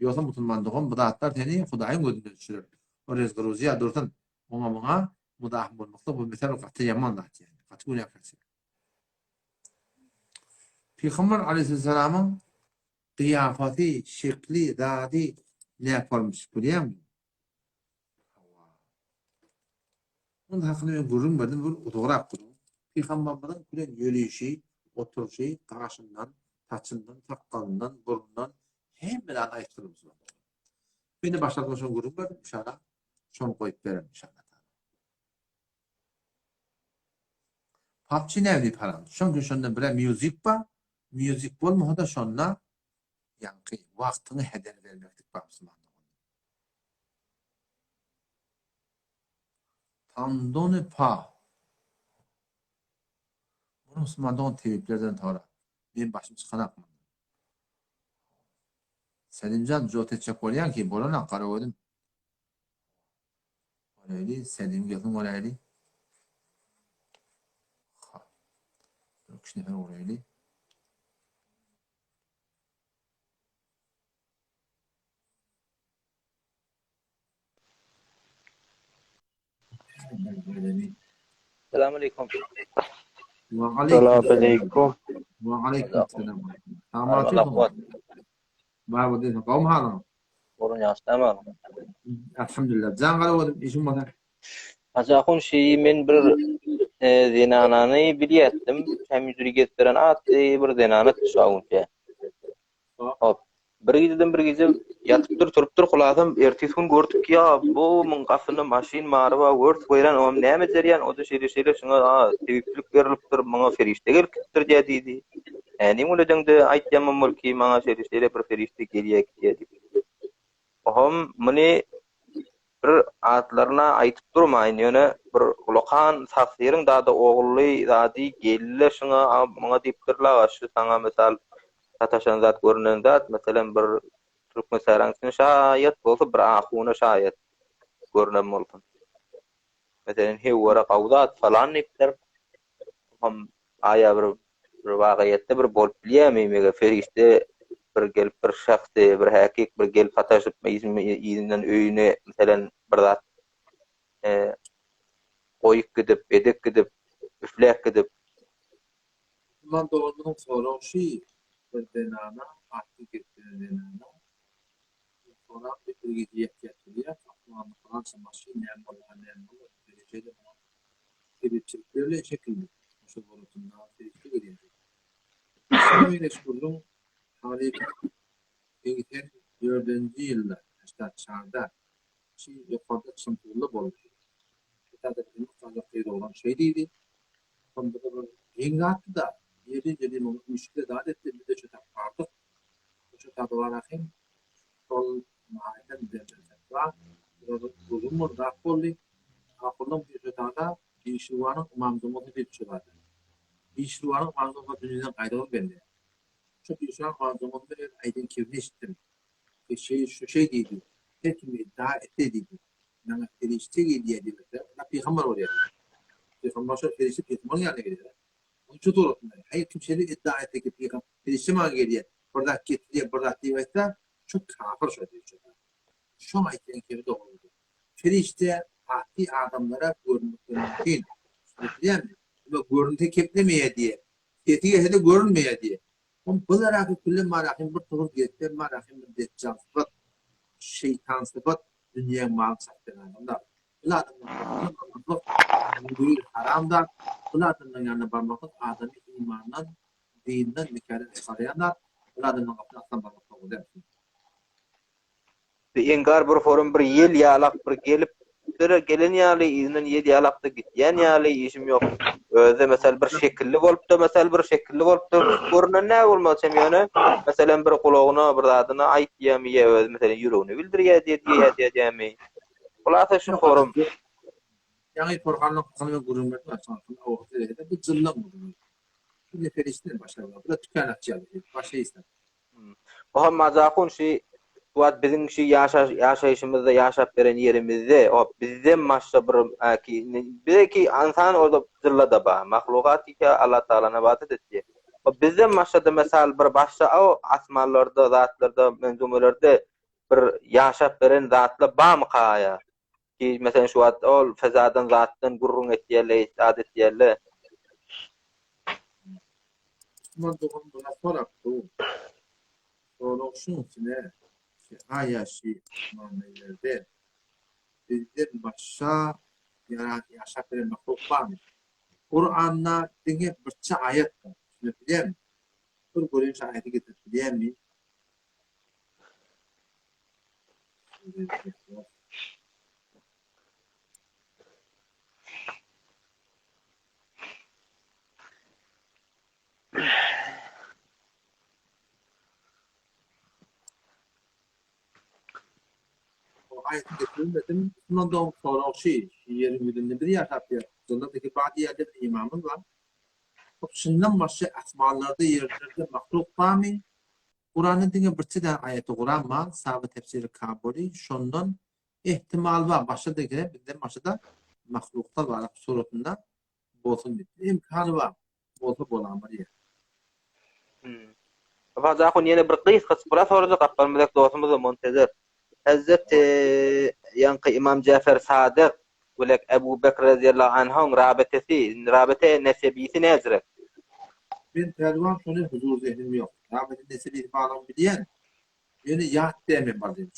Ýogsa musulman dogan bu zatlar seni Hudaýyň gözünde düşürer. O rezgi-ruziýa dursun. Oňa muňa muzahym bolmaklyk bu mesele gaty ýaman zat ýaly. Gaty günäkärçilik. Pygamber aleýhissalamyň Gyýafaty, şekli, zady näp bolmuş bilýäňmi? Hawa. Onuň hakynda men gürrüň berdim, bir uzagrak gürrüň. Pygamberimiziň bilen ýörişi, oturyşy, gaşyndan, saçyndan, sakgalyndan, burnundan hemme zady aýtdylar musulmanlara. Men-de başlarynda şony gürrüň berdim, inşallah şony goýup bererin inşallah. PUBG näme diýip haram. Şoň üçin şonda birä music bar. Music bolmasa-da şonda ýaňky wagtyňy heder bermeklik bar musulman dogan. Tandony pa. Muny musulman dogan tebiplerden sora. Men başym çykanak mundan. Selimjan jot etjek bolýaň ki bolanak garagözüm. Göräýli, Selim gelsin göräýli. Ha. Bir kişi nefer göräýli. Selam aleyküm. Wa aleyküm. Wa aleyküm selam. Salam Bar bu diýsin. Gowmy halyň? Bolun ýagşy tamam. Elhamdülillah. Jan gara bolum işiň bolsa. Hajy ahun şeý men bir e, zenanany bilýärdim. Hem ýüzüni gezip beren atly bir zenana şu agünçe. Hop. Bir gijeden bir gije ýatypdyr, turupdyr, hulasam ertesi gün gördük ýa bu muň gapysynda maşyn mary bar, görs goýran, oňam näme jerýan, o-da şeýle şeýle şuňa a tebipçilik berilipdir, muňa perişde gelip gitipdir diýä diýdi. Änim öledeňde aýtýamam bolki maňa şeýle şeýle bir perişde gelýä gidýä diýip. Oham muny bir atlaryna aýdyp durmaýyn ýöne bir ulakan tagsyryň dada ogully zady geldi şuňa a muňa diýipdirla şu saňa mysal sataşan zat görünen zat meselem bir Türkmensähraň içinde şaýat bolsa bir ahuna şaýat görünen bolsun. Meselem hewwara gawy zat falan diýipdir. Oňam aýa bir bir wakaýatda bir bolup bilýärmi meger perişde bir gelip bir şahsy bir häkik bir gelip sataşyp yzyndan öýüne meselem bir zat e, goýup gidip edip gidip üfläp gidip Musulman doganymyzyň soragy şy bir zenana atly getiren zenana sorap bir gije ýatýar turýar asmanda pylança maşyn näme bolýar näme bolýar şeýle şeýle muňa tebipçilik berlen şekilli şol suratynda perişde gelýär. Şuňa meňzeş gürrüň taryp 84-nji ýylda, haşdat çarda, şi ýokarda Çyntugulda boldy. Şo-da biziň gazak gyz oglan şeý diýdi. Şonda-da bir geň zatdy-da, ýeri-ýeri muny üýşüp-de zat etdi, biz-de şo tap bardyk. Şo taba bararken, şol maýdan berlen fetwa biraz gürrüň boldy, zat boldy. Ahunam diýdi şo tada, Bişirwanyň ymam jumasy diýdi şo zada. Bişirwanyň ymam jumasy dünýeden gaýdygyny belleýär. Şu Bişirwanyň ymam jumasy bilen aýdan kebini eşitdim. Şeý, şu şeý diýdi, Her kim iddia etse diýdi, maňa perişde gelýär diýmese, onda pygamber bolýar diýdi. Pygamber şol perişde pygamberiň ýanyna gelýär. Onuň şu suratynda, her kim şeýle iddia etse ki, pygam, perişde maňa gelýär, bir zat getirýär, bir zat diýip aýtsa, şu kafir şo diýdi. Şoň aýtýan kebi dogrudyr. Perişde ady adamlara görünmekleri mümkin. Şuny bilýärmi? Emma görünse keplemeýär diýýär. Sesi gelse-de görünmeýär diýýär. Hom bularaki külle marahim bir towur gezse marahim bir deçjal sypat, şeýtan sypat dünýäň maly çapýan adamlar. Bul adamlaryň gapysyna barmaklyk müdür haram zat, bul adamlaryň ýanyna barmaklyk adamy imandan, dinden, nikahdan çykarýan zat, bul adamlaryň gapysyna asla barmak dogry däl. Bir engar bir forum bir ýel ýalak bir gelip bir gelen ýaly yzyndan ýel ýalakda gitýän ýaly işim ýok. Özde mesel bir şekilli bolupda mesel bir şekilli bolupda görünen nä bolmaz hem ýöne meselem bir gulagyna bir zadyna aýtýamy ýa özi meselem ýüregini bildirýär diýe diýýär diýýämi. Hulasa şu forum. Ýaňy porhanlyk hakyny men gürrüň berdim açyk aýtsam bu jyllaň gürrüňi. Bu ne perişdeden başga bu da tükän açýar başga hiç zat. Muhammad ahun şi şu wagt biziň şi ýaşa ýaşaýşymyzda ýaşap beren ýerimizde hop bizden başga bir ki bize ki ynsan orda jyllada ba mahlugat ki Allah Taala ybadat etýär. Hop bizden başga-da mesal bir başga o asmanlarda zatlarda menzumelerde bir ýaşap beren zatlar bamyka ýa? Ki meselem şu wagt ol fezadan zatdan gürrüň etýärler, zat etýärler. Musulman dogan buna sorap dur. Sorag şuň içine şi aýa şi asmanda ýerde bizden başga ýaşap bilen mahluk barmy? Kuranda diňe birçe aýat bar. Düşünip bilýärmi? Bir gören şu aýaty getirip bilýärmi? Aýaty getirmedim. Şundan soň sorag şi, ýeriň ýüzünde biz ýaşap ýörüs. Jennetdeki bar diýýärler bir imamyz bar. Şundan başga asmanlarda, ýerlerde mahluk barmy? Kuranda diňe birçe däne aýaty Kuran bar, Saby tefsiri Kabuly, şondan ehtimal bar, başga-da gerek bizden başga-da mahluklar bar suratynda bolsun diýip. Imkany bar, bolsa bolamyr ýa. Hmm. Fazla ahun ýene bir gysgaçyk bir sorajak gapdalymyzdaky dostumyz da Montezer. Hezret ýaňky Imam Jäfer Sadyk bilen Ebu Bekr razyýallahu anhuň rabetesi, rabete nesebisi näzirek? Men pälwan şony huzur zehnim ýok. Rabete nesebisi barlygyny bilýän. Ýöne ýat däl men bar diýip.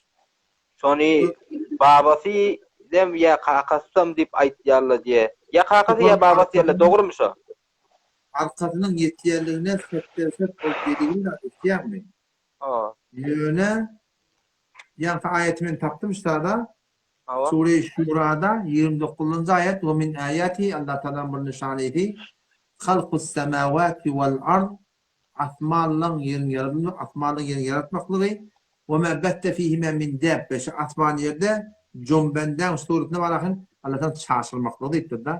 Şony babasy dem ýa kakasysam diýip aýtýarlar diýe. Ýa kakasy ýa babasy diýerler dogrymy şo? Arkasynyň ýetýänligine sepderset ol gedigini zat etýäňmi? Hawa. Ýöne ýaňky aýaty men tapdym ştada. Hawa. Sure-i Şurada 29-njy aýat we min aýati Allah Tagalaň bir nyşanysy halkus semawati wal ard asmanlaň ýeriň ýaradylma asmanlaň ýeriň ýaratmaklygy we ma bette fihima min dabbe şu asman ýerde jonbendäň suratynda bar ahyn Allah Tagala çaşyrmaklygy diýipdir-de.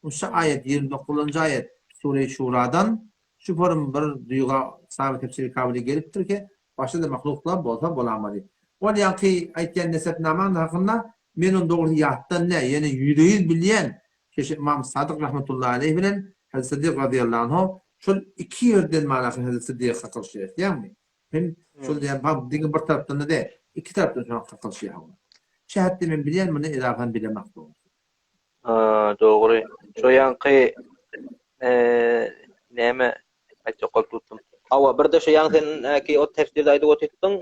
Şu aýat 29-njy aýat Sure-i Şuradan Şu forum bir duýga saby tefsiri kabyly gelipdir ki, başda-da mahluklar bolsa bolamaly. Ol ýaňky aýtýan nesepnamaň hakynda men ony dogrusy ýatdan däl, ýöne ýüzbe-ýüz bilýän şeşe Ymam Sadyk rahmetullahi aleýh bilen Hezreti Syddyk razyýallahu anhu şol iki ýerden manasyny Hezreti Syddyga kakylşýar eşidýäňmi? Hem şol diýen bam diňe bir tarapdan-da däl, iki tarapdan şoňa kakylşýar. Şu hätde men bilýän muny edasyny bilemok dogrusy. Ha, dogry. Şo ýaňky näme aýtjak bolup tutdum. Hawa, birde şo ýaňy sen äki o tefsirde aýdyp otyrdyň.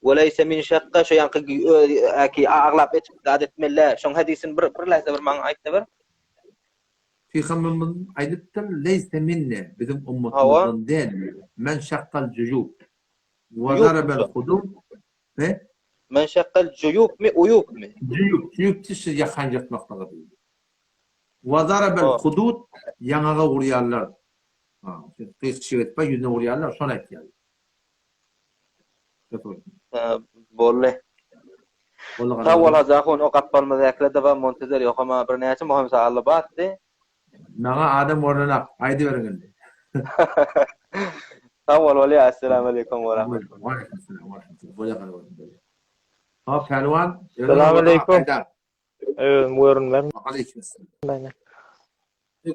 Weleýse min şakka şo ýaňky äki aglap etip zat etmeli. Şoň hadysyn bir bir lähze bir maňa aýtda bir. Pygamberimiz aýdypdyr, Leýse minne, biziň ummatymyzdan däl, men şakkal juyub we zarabel hudud we Men şakkal juyubmy, uýubmy? Juyub, juyub dişi ýakan ýyrtmaklygy diýdi. We zarabel hudud ýaňaga urýarlar. Gyz kişi edip ýüzüne urýarlar, şony aýtýar. Boldy. Sag bol Hajy ahun o gapdalymyzdakiler-de bar Montezer ýokama birnäçe möhüm sowally bardy. Maňa adam görnenak aýdyberiň indi. Sag bol bolýa Esselamu aleýkum we rahmetullah. Waleýkim salam we rahmetullah. Bolýa gara bolsun bolýa. Hop Pälwan. Salam aleýkum. Özüm görünmez. Aleýkim salam.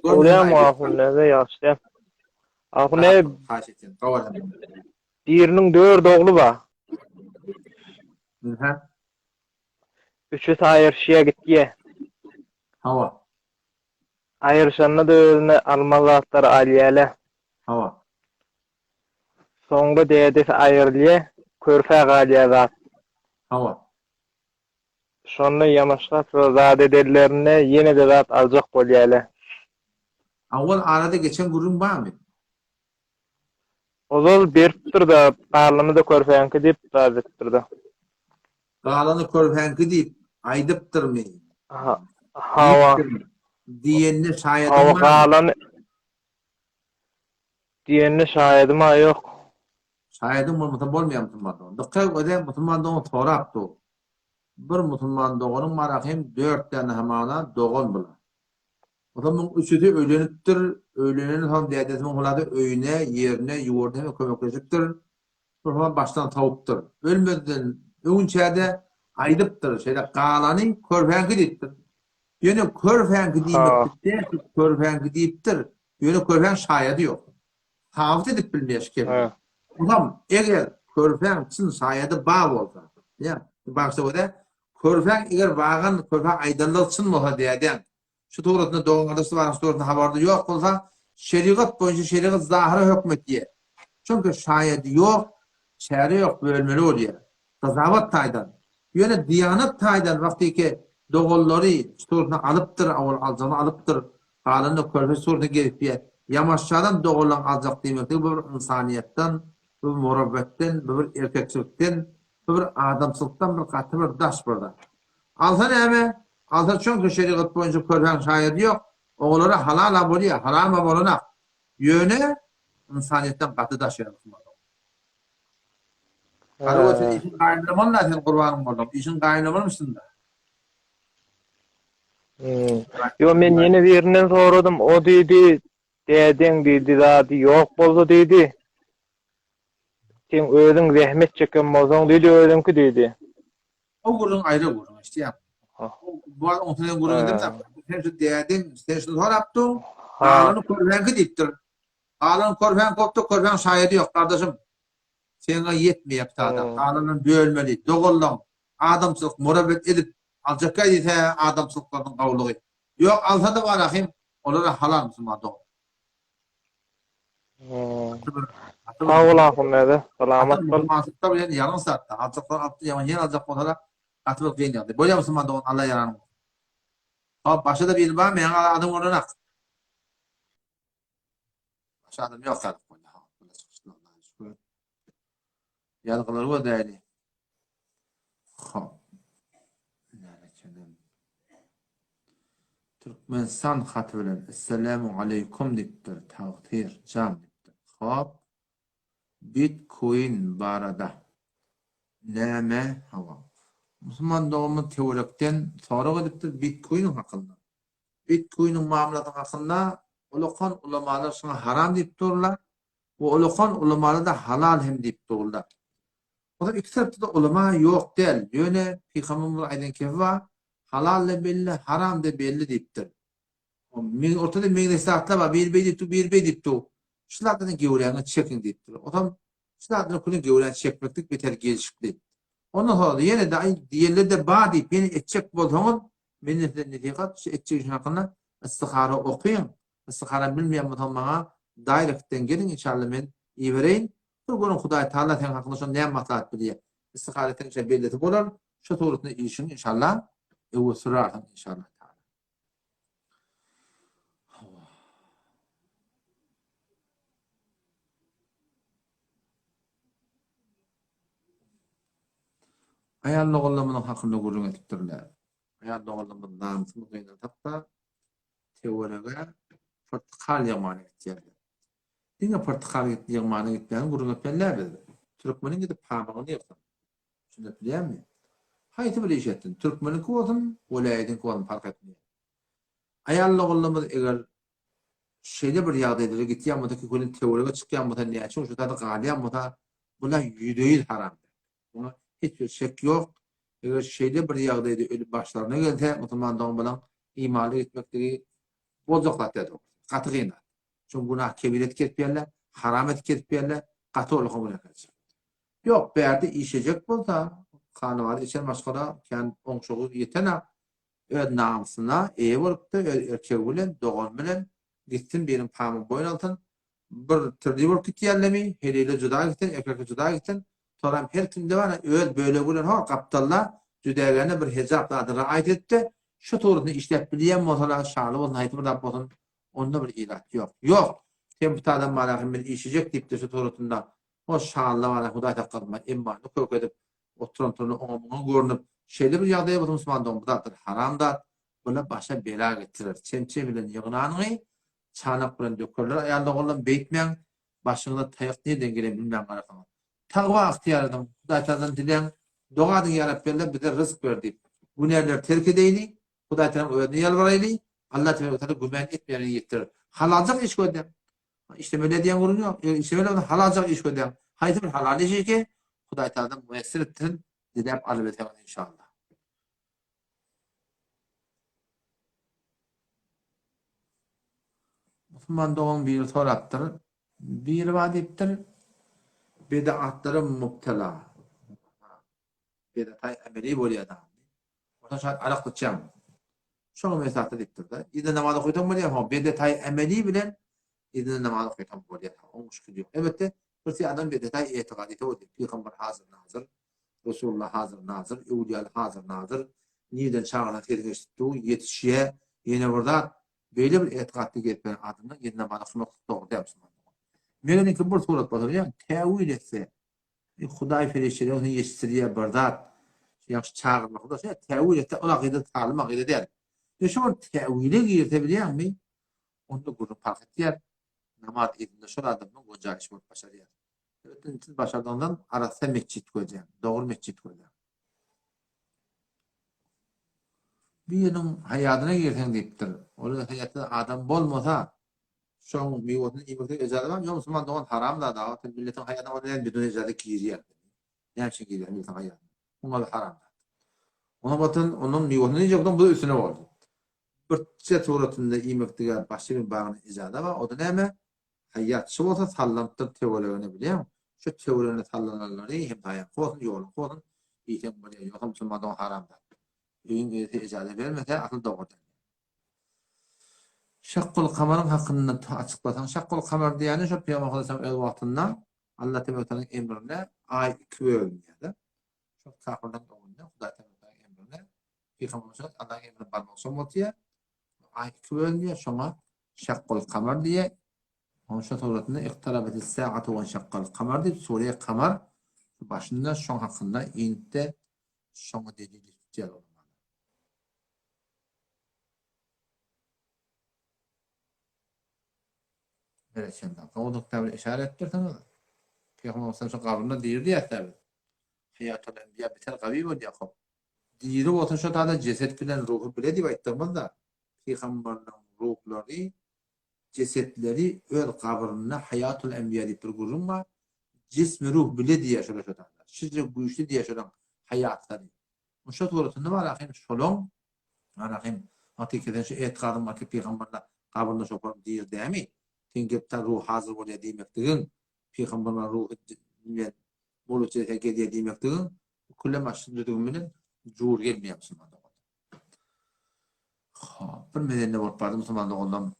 Bolýamy ahun näme ýagşy. Ahun ne? Haýyş etýän. Gawa. Biriniň dört ogly bar. Hä? Üçüsi aýryşýa gitýä. Hawa. Aýryşanda-da özüne almaly zatlary alýa-la. Hawa. Soňra dädesi aýrylýa, körpä galýa zat. Hawa. Şonda ýamaşgap şo zat edenlerinde ýene-de zat aljak bolýa-la. Owal arada geçen gürrüň barmy? Ozal beripdir-da, galanyny-da körpäňki diýip zat edipdir-de. Galany körpäňki diýip aýdypdyrmy? Hawa. Diýenine şaýadyň barmy? Hawa, galany diýenine şaýadym-a ýok. Şaýadyň bolmasa bolmaýar musulman dogan. Dykgat özem musulman dogan sorap dur. Bir musulman doganyň bar ahym dört däne hamana dogan bular. Onsoň muň üçüsi öýlenipdir, öýlenen soň dädesi muň hulasa öýüne, ýerine, ýurduna hemme kömekleşipdir, şol başdan sowupdyr. Ölmezden öňünçä-de aýdypdyr, şeýle galany körpäňki diýipdir. Ýöne körpäňki diýmeklik däl, körpäňki diýipdir, ýöne körpäň şaýady ýok. Sabyt edip bilmeýär şu kepini. Onsoň eger körpäň çyn şaýady bar bolsa, ýa, bagyşla görä, körpäň eger bagan körpäň aýdanlygy çyn bolsa dädäň, Şu suratynda dogan-gardaşlar barada şu suratynda habarda ýok bolsa, şerigat boýunça şerigat zahyra hökm etýär. Çünki şaýady ýok, çäre ýok, bölmeli bolýar. Gazawat taýdan. Ýöne diýanat taýdan wagtyky doganlary şu suratyny alypdyr, owal aljagyny alypdyr, galanyny körpe şu suratyna gezipýär. Ýamaşjadan doganlaryň aljak diýmekligi bu bir ynsanyýetden, bu bir murabbatden, bu bir erkekçilikden, bu bir adamçylykdan bir gaty bir daş bir zat. Alsa näme? Alsa çünki şerigat boýunça körpäň şaýady ýok, olara halal-a bolýar, haram-a bolanak. Ýöne ynsanyýetden gaty daş ýaly musulman. Gara sen işiň gaýymlamaly-da sen gurbanyň boldum. Işiň gaýymlamalymyşsyn-da. Ýo men ýene birinden soradym, o diýdi, dädeň diýdi zady ýok bolsa diýdi. Seň özüň zähmet çeken bolsaň diýdi özüňki diýdi. O gürrüň aýry gürrüň, eşitýäňmi? Bu wagt oň bilen gürrüň edemzok. Sen şu dädeň, sen şuny sorapdyň, galany körpäňki diýipdir. Galany körpäňki bolupdyr, körpäň şaýady ýok, gardaşym. Seňe ýetmeýär pitada. Galanyny bölmeli, doganlaň, adamçylyk, murabet edip aljakka diýse, adamçylyklarynyň gowulygy. Ýok, alsa-da bar ahym, olara halal musulman dogan. Sag bol ahun däde. Salamat bol. Musulmançylykda bilen ýalňyş zatda. Aljaklar alypdyr, ýaman ýer aljak bolsalar gaty bir kyn ýagdaý. Bolýa musulman dogan Allah ýaranyň bolsun. Hop, başga-da biri bar, meň adam görnenak. Başga adam ýok ýaly. Ýazgylary gözläýli. Hop. Närekenem. Türkmenistan haty bilen Esselamu aleýkum diýipdir. Tagsyr jan diýipdir. Hop. Bitcoin barada näme hawa. Musulman doganymyz töwerekden sorag edipdir Bitcoiniň hakynda. Bitcoiniň mamlasy hakynda ulakan ulamalar şuňa haram diýip durlar. We ulakan ulamalar-da halal hem diýip durlar. Olar iki tarapda-da ulama ýok däl. Ýöne Pygamberimiziň aýdan kefi bar, Halal-da belli, haram-da belli diýipdir. Men ortada meňzeş zatlar bar, biri beý diýip dur, biri beý diýip dur. Şu zatlardan göwräňi çekiň diýipdir. Otam şu zatlaryň küli göwräni çekmeklik beter gelşikli. Ondan soň ýene-de aý diýenler-de bar diýip ýene etjek bolsaňyz, menden size nesihat, şu etjek işiň hakynda istihara okyň. Istihara bilmeýän bolsaň maňa directden geliň inşallah men ibereýin. Bir görüň Hudaý Taala seň hakyňda şony näme maslahat bilýär. Istihara etseň şe bellisi bolar. Şo suratynda işiň inşallah öwe sürersiň inşallah Taala. Hawa. Aýal doganlarymyzyň hakynda gürrüň edipdirler. Aýal doganlarymyz namysyny gynansak-da, töwerege pyrtykal ýygmana gitýärler. Diňe pyrtykal ýygmana gitmäni gürrüň etmeli däl biz. Türkmeniň gidip pamygyny ýygsyn. Düşünip bilýäňmi? Haýsy bir iş etsin, türkmeniňki bolsun, welaýatyňky bolsun parh etmeýär. Aýal doganlarymyz eger şeýle bir ýagdaýlara gitýän bolsa, küküni töwerege çykýan bolsa, näçe gün şu taýda galýan bolsa, bular ýüzde-ýüz haram. Muňa hiç bir şek ýok. Eger şeýle bir ýagdaýda ölüp başlaryna gelse, musulman dogan-balaň imanly gitmekligi boljak zat däl dogrusy. Gaty kyn zat. Çünki günah kebir edip kesip ýerler, haram edip kesip ýerler, gaty ullakan günäkärçilik. Ýok, bärde işlejek bolsa, kanagat içen maşgala kän oňşugy ýetenak, öz namysyna eýe bolupdy, öz erkegi bilen, dogany bilen gitsin, biriniň pamygy boýun alsyn, bir tirli bolup gitýärlemi, heleýler juda gitsin, erkekler juda gitsin, soram her kimde bar, öz bölegi bilen ho, gapdalda jüdägäne bir hejap zady raýat edip-de, şu tugrusynda işläp bilýän bolsalar, şaly bolsun, haýsy bir zat bolsun, onda bir ilat ýok. Ýok! Sen bu taýdan bar-a, men işlejek diýip-de şu tugrusynda O şanly bana Hudaý saklasyn, emmany kök edip, oturan-turany oňa-muňa görnüp, şeýle bir ýagdaýa bolsa musulman dogan bu zatlar haram zat, bular başa bela getirer. Çemçe bilen ýygnanyňy çanak bilen dökerler aýal doganlarym beýtmäň, başyňyza taýak nirden gelen bilmän galarsyňyz. Tagwa ygtyýar ediň, Hudaý Tagaladan diläň, doga ediň ýa Rabbi bize ryzk ber diýip. Günäleri terk edeýli, Hudaý Tagalaň özüne ýalbaraýly, Allah Tebaraka we Taala güman etmeýäne ýetdirer. Halaljak iş gözläň. Işlemeli edýän gürrüň ýok. Eger işlemeli bolsa halaljak iş gözläň. Haýsy bir halal iş eke, Hudaý Tagaladan müýesser etsin, diläp alybilseňiz inşallah. Musulman dogan biri sorapdyr. Biri bar diýipdir. Bedatlara mubtela. Bedataý emeli bolýar da. Ondan şaýat arak içýän. Şoňa esasda diýipdir-de. Ýene namaz okaýsaň bolýar, ho, bedetaý emeli bilen ýene namaz okaýsaň bolýar. Oň müşkili ýok. Elbetde, bir şey adam bedetaý etiqady bolýar. Pygamber hazir nazir, Resulullah hazir nazir, öwliýaly hazir nazir, nirden çagyrsa sesiňi eşidip dur, ýetişýär. Ýene bir zat, beýle bir etiqatly gezip ýören adamdan ýene namaz okamak dogry däl musulman. Meger bir surat bolsa, ýa täwil etse, Hudaý perişdeleri ony ýetişdirýär bir zat. Ýagşy çagyrmak da şeýle täwil etse ol akyda salym akyda däl. Ýöne şo bir täwile girse bilýäňmi? Onda gürrüň parh etýär. Namaz yzynda şol adamdan gonjaýyş bolup başarýar. Elbetde siz başardygyňyzdan arassa metjit gözläň, dogry metjit gözläň. Biriniň haýadyna girseň diýipdir. Ol haýatda adam bolmasa, Şoň miwesini iýmekde ejaza barmy? Ýok musulman dogan haram zat aga. Sen milletiň haýadyna ol näme bidun ejaza girýär. Näme üçin girýär milletiň haýadyna? Muňa haram zat. Ona watan onuň miwesini iýjek bolsaň bu üstüne boldy. Birçe suratynda iýmeklige başga bir bagyna ejaza bar. O-da näme? Haýatçy bolsa sallanypdyr töweregine bilýäňmi? Şu töweregine sallananlary hem haýaňky bolsun, ýoluňky bolsun iýseň bolýar. Ýogsa musulman dogan haram zat. Öýüň eýesi ejaza bermese asyl dogry däl. Şakkul Kamaryň hakynda açyklasaň, Şakkul Kamar diýýäni şo Pygamber Aleyhisselam öz wagtynda Allah Tebaraka emrine aý iki bölünýär-de. Şo kafirleriň öňünde Hudaý Tebaraka emrine Pygamber Aleyhisselam Allahyň emrine barmak üçin bolýar. Aý iki bölünýär, şoňa Şakkul Kamar diýýär. Onuň şo suratynda Iqtarabetis saatu we şakkal kamar diýip sure Kamar başynda şoň hakynda inipde şoňa delil tutýar ulamalar. Berekella. Gowulyk bir işaret etdirsiňiz. Pygamber sallallahu aleyhi gabrynda diri diýýär biz. Haýatul enbiýa biter gawy bolýar hop. Diri bolsa şo tada jeset bilen ruhy bile diýip aýtdygymyzda pygamberleriň ruhlary jesetleri öz gabrynda haýatul enbiýa diýip bir gürrüň bar. Jismi ruh bile diýýär şolar şo tada. Şije güýçli diýýär şolaň haýatlary. Şo suratynda bar ahim şolaň Rahym, hakyky sen şu etigadyň bar ki pygamberler gabrynda şoparyň diri dämi? Sen gelip ruh hazyr bolýar diýmekdigiň, pygamberler ruhy bilen bolup jese gelýär diýmekdigiň bu külem şu düzgün bilen jur gelmeýär musulman doganlar. Hop, bir mezende bolup bardy musulman doganlarym.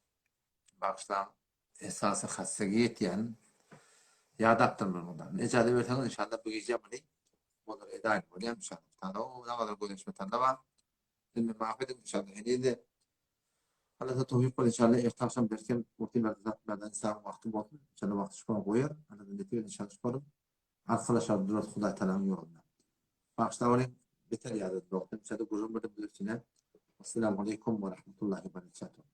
Bagyşlaň. Esasy hassaga ýetýän ýadapdyryn men mundan. Ejaza berseňiz inşallah bu gije muny bolar edaýyn bolýar inşallah. Tana o nagalar gözeşme tanda bar. Siz maaf ediň inşallah heniz Allah towfik ber inşallah erte akşam derkem ortalarda zatlardan insan wagty bolsun. İnşallah wagty şuňa goýar. Allah nesip inşallah şuňa. Arkalaşar durar Hudaý Tagalaň ýolunda. Bagyşlaweriň, beter ýadadym dogdum. Şeýle gürrüň berdim biz üstüne. Assalamu aleýkum we rahmetullahi we berekatuh.